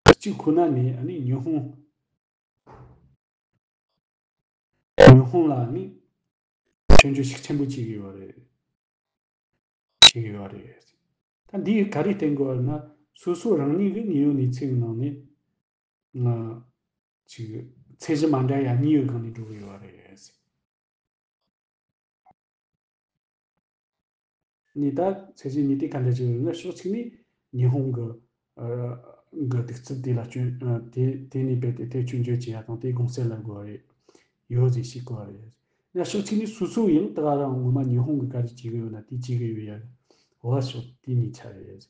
གཅིག་ཁོ་ན་ནས་ཨ་ནི་ཉི་ཧོང་ཉི་ཧོང་ལ་ནི་སྐྱོན་བརྗོད་ཤུགས་ཆེན་པོ་བྱེད་ཀྱི་ཡོད་རེད། བྱེད་ཀྱི་ཡོད་རེད། ད་འདིས་ག་རེ་བསྟན་དགོས་ན། སོ་སོ་རང་ཉིད་ཀྱི་དངོས་ཡོད་གནས་ཚུལ་གྱི་ནང་ནས་ང་ཅིག་ཚད་གཞི་མ་འདྲ་ཡ་གཉིས་ཡོད་སྒང་ནས་འགྲོ་གི་ཡོད་རེད། ནི་ད་ཚད་གཞི་གཉིས་དེ་ག་འདྲ་ཅིག་ཡོད་ན། ཕྱོགས་གཅིག་ནས་ཉི་ཧོང་གི་ཨ་གི་གདུག་རྩུབ་དེ་ལ་སྐྱོན་ཨ་དེ་དེ་ནས་རྦད་དེ་དེ་སྐྱོན་བརྗོད་བྱེད་ཡ་དང་དེ་དགོངས་སེལ་ལ་དགོས་རེད། ཡོད་ཟེར་ཞིག་གོ་རེད། ཡང་ཕྱོགས་གཅིག་ནས་སོ་སོ་ཡང་ད་ག་རང་ངོ་མ་ཉི་ཧོང་གི་ག་རེ་བྱེད་གི་ཡོད་ན་དེ་བྱེད་གི་ཡོད་ཡ་གི་འོ་ཕྱོགས་དེ་གཉིས་ཆ་རེད།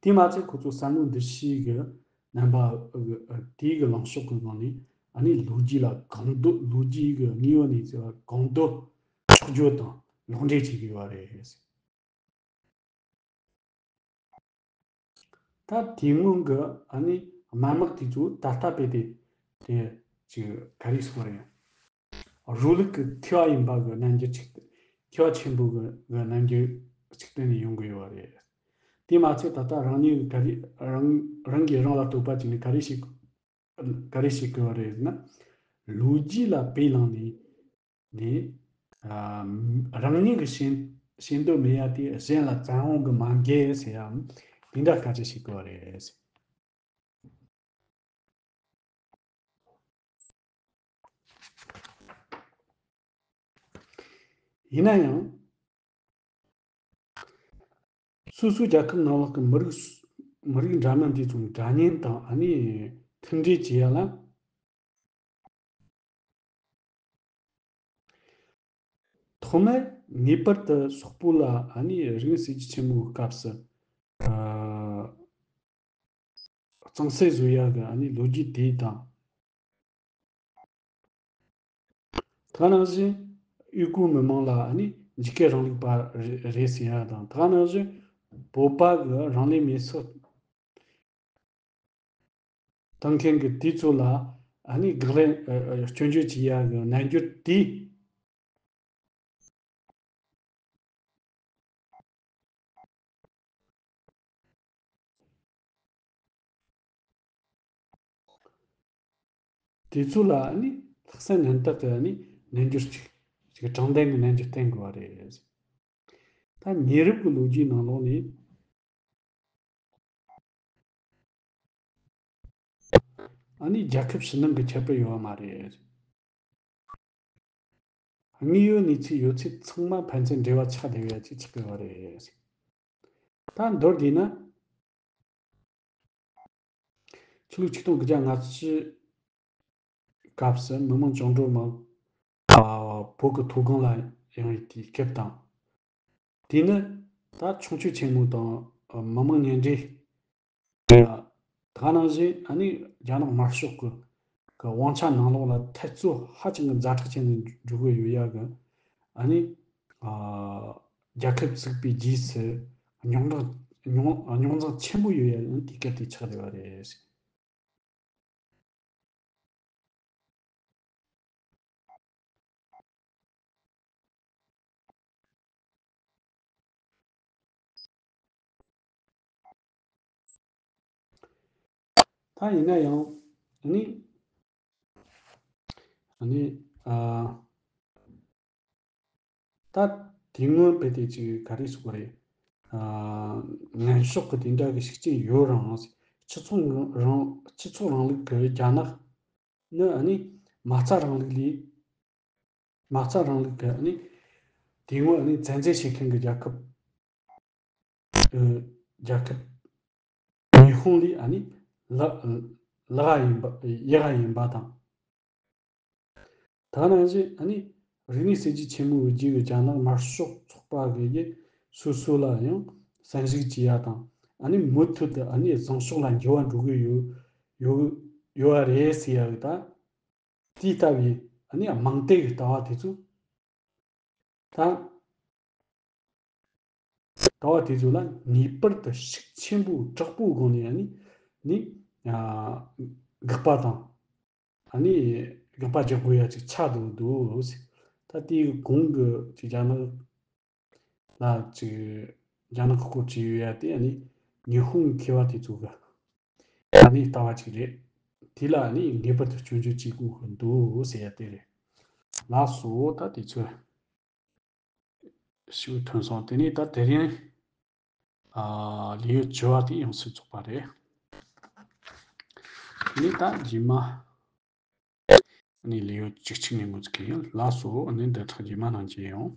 དེ་མ་ཚད་ཁོ་ཚོ་བསམ་བློ་འདི་ཤེས་གི་རྣམ་པ་དེའི་གི་ལངས་ཕྱོགས་གི་སྒང་ནས་ཨ་ནི་ལོ་རྒྱུས་ལ་གང་འདོད། ལོ་རྒྱུས་གི་དངོས་ཡོད་གནས་ཚུལ་ལ་གང་འདོད་ཕྱོགས་བསྒྱུར་དང་ལོག་འགྲེལ་བྱེད་གི་ཡོད་རེད། ད་དེ་སྔོན་གི་ཨ་ནི་དམར་དམག་དེ་ཚོ་ད་ལྟ་བས་དེ་དེ་ཅིག་ག་རེ་ཟེར་དགོས་རེད། རུ་ལུགས་ཀྱི་མཁས་པ་ཡིན་པ་གི་རྣམ་འགྱུར་ཅིག་མཁས་པ་ཆེན་པོ་གི་གི་རྣམ་འགྱུར་ཅིག་སྟོན་ནས་ཡོང་གི་ཡོད་པ་རེད། དེ་མ་ཚད་ད་ལྟ་རང་ཉིད་ག་རེ་རང་རང་གིས་རང་ལ་བསྟོད་པ་བྱས་ནས་ག་རེ་བྱེད་ག་རེ་བྱེད་དགོས་པ་རེད་ཟེར་ན། ལོ་རྒྱུས་ལ་དཔེ་བླངས་ནས་ནས་ཨ་རང་ཉིད་ཀྱི་ཤེས་ཤེས་འདོད་མེད་ཡ་དེ་གཞན་ལ་བཙན་དབང་གིས་མ་འགེལ་ཟེར་ཡ། དེ་འདྲ་སྐད་ཆ་བཤད་དགོས་པ་རེད། ཡིན་ན་ཡང་། སོ་སོའི་རྒྱལ་ཁབ་ནང་ལོགས་ཀྱི་མི་རིགས་མི་རིགས་འདྲ་མིན་དེ་ཚོ་འདྲ་མཉམ་དང་ཨ་ནི་མཐུན་སྒྲིལ་བྱེད་ཡ་ལ། ཐོག་མར་ངེས་པར་དུ་སོག་པོ་ལ་ཨ་ནི་རིག་གནས་གསར་བརྗེ་ཆེན་མོའི་སྐབས་སུ། ཨ། གཙང་སེལ་བཟོ་ཡག་གི་ཨ་ནི་ལོ་རྒྱུས་དེ་དང་། ད་ག་ནང་བཞིན་ཡུ་གུར་མི་མང་ལ་ཨ་ནི་འཇིགས་སྐུལ་རིང་ལུགས་པ་རེད་རེད་ཟེར་ཡག་དང་། ད་ག་ནང་བཞིན་བོད་པ་གི་རང་ལུས་མེར་སྲེག་བཏང་མཁན་གི་དེ་ཚོ་ལ་ཨ་ནི་དགག་ལན་ཨ་ཨ་སྐྱོན་བརྗོད་བྱེད་ཡག་གི་རྣལ་འབྱོར་དེ། དེ་ཚོ་ལ་ཨ་ནི་ལྷག་བསམ་རྣམ་དག་གི་ཨ་ནི་རྣལ་འབྱོར་ཅིག་ཅིག་དྲང་བདེན་གྱི་རྣལ་འབྱོར་བསྟེན་དགོས་པ་རེད། ད་ཉེ་རབས་ཀྱི་ལོ་རྒྱུས་ནང་ལོགས་ནས་ཨ་ནི་རྒྱལ་ཁབ་ཕྱི་ནང་གི་ཁྱད་པར་ཡོད་པ་མ་རེད། དངོས་ཡོད་གནས་ཚུལ་ཡོད་ཚད་ཚང་མ་ཕན་ཚུན་འབྲེལ་བ་ཆགས་བསྡད་ཡོད་ཅིག་ཆགས་ཀྱི་ཡོད་རེད། ད་མདོར་བསྡུས་ན། ཕྱི་ལོ་ཆིག་སྟོང་དགུ་བརྒྱ་ལྔ་བཅུ་སྐབས་སུ་མི་དམངས་བཅིངས་འགྲོལ་དམག་ཨ་བོད་ཀྱི་མཐོ་སྒང་ལ་ཡོང་བའི་དུས་སྐབས་དང་། དེ་ནི་ད་ཆུང་ཆོས་ཆེན་མོ་དང་མི་དམངས་གཉེན་སྒྲིག་ད་ག་ནང་བཞིན་ཨ་ནི་རྒྱ་ནག་དམར་ཤོག་གི་གི་དབང་ཆ་ནང་ལོགས་ལ་འཐབ་རྩོད་ཧ་ཅང་གི་ཛ་དྲག་ཅན་དུ་འགྲོ་གི་ཡོད་ཡ་གི་ཨ་ནི་ཨ་རྒྱལ་ཁབ་བཙུགས་པའི་རྗེས་སུ་རྙོག་འཛིང་རྙོག་རྙོག་འཛིང་ཆེན་པོ་ཡོད་ཡ་ནི་དེ་སྐབས་དེ་ཆགས་བསྡད་པ་རེད། ད་ཡིན་ན་ཡང་ཨ་ནི་ཨ་ནི་ཨ། ད་དེ་སྔོན་དཔེ་དེ་ཅིག་ག་རེ་ཟེར་དགོས་རེད། ཨ་ངན་ཕྱོགས་ཀྱི་དེ་འདྲ་གི་ཤུགས་རྐྱེན་ཡོད་རུང་སྤྱི་ཚོགས་རང་སྤྱི་ཚོགས་རིང་ལུགས་ཀྱི་རྒྱ་ནག་ནི་ཨ་ནི་མ་རྩ་རིང་ལུགས་ལས་མ་རྩ་རིང་ལུགས་ཀྱི་ཨ་ནི་དེ་སྔོན་ཨ་ནི་བཙན་འཛུལ་བྱེད་མཁན་གྱི་རྒྱལ་ཁབ་ཨ་རྒྱལ་ཁབ་ཉི་ཧོང་ལས་ཨ་ནི་ལག་ལག་ཡིན་པ་ཡག་ཡིན་པ་དང་། ད་ནང་བཞིན་ཨ་ནི་རིག་གནས་གསར་བརྗེ་ཆེན་མོའི་རྗེས་ཀྱི་རྒྱ་ནག་དམར་ཤོག་ཚོགས་པ་གི་ཡི་སོ་སོ་ལ་ཡང་བསམ་གཞིག་བྱེད་ཡ་དང་ཨ་ནི་མུ་མཐུད་དུ་ཨ་ནི་བཟང་ཕྱོགས་ལ་འགྱུར་བ་འགྲོ་གི་ཡོད་ཡོད་ཡོད་པ་རེད་ཟེར་ཡ་གི་ད་དེ་ལྟ་བུའི་ཨ་ནི་དམངས་གཏད་ཀྱི་ལྟ་བ་དེ་ཚོ་ད། ལྟ་བ་དེ་ཚོ་ལ་ངེས་པར་དུ་ཤུགས་ཆེན་པོ་དྲག་པོའི་སྒོ་ནས་ཨ་ནི་ནི་ཨ་དགག་པ་དང་ཨ་ནི་དགག་པ་རྒྱག་དགོས་ཡ་ཅིག་ཆགས་འདུག་འདུག་ད་དེའི་གོང་གི་ཅིག་རྒྱ་ནག་ལ་ཅིག་རྒྱ་ནག་གི་སྐོར་ཅིག་ཡོད་ཡ་དེ་ཨ་ནི་ཉི་ཧོང་མཁས་པ་དེ་ཚོ་གི་ཨ་ནི་ལྟ་བ་ཅིག་རེད། དེ་ལ་ཨ་ནི་ངེས་པར་དུ་སྐྱོན་བརྗོད་བྱེད་དགོས་ཀྱི་འདུག་ཟེར་ཡ་དེ་རེད། ལགས་སོ། ད་དེ་ཚོ། ཞུ་ཐོན་སོང་། དེ་ནས་ད་དེ་རིང་ཨ་ལེའུ་བཅུ་བ་དེ་ཡོངས་སུ་རྫོགས་པ་རེད། དེ་ནས་ད་རྗེས་མ་ནས་ལེའུ་བཅུ་གཅིག་ནས་འགོ་འཛུགས་ཀྱི་ཡིན། ལགས་སོ། ཨ་ནི་འདི་དག་རྗེས་མ་ནང་མཇལ་ཡོང་།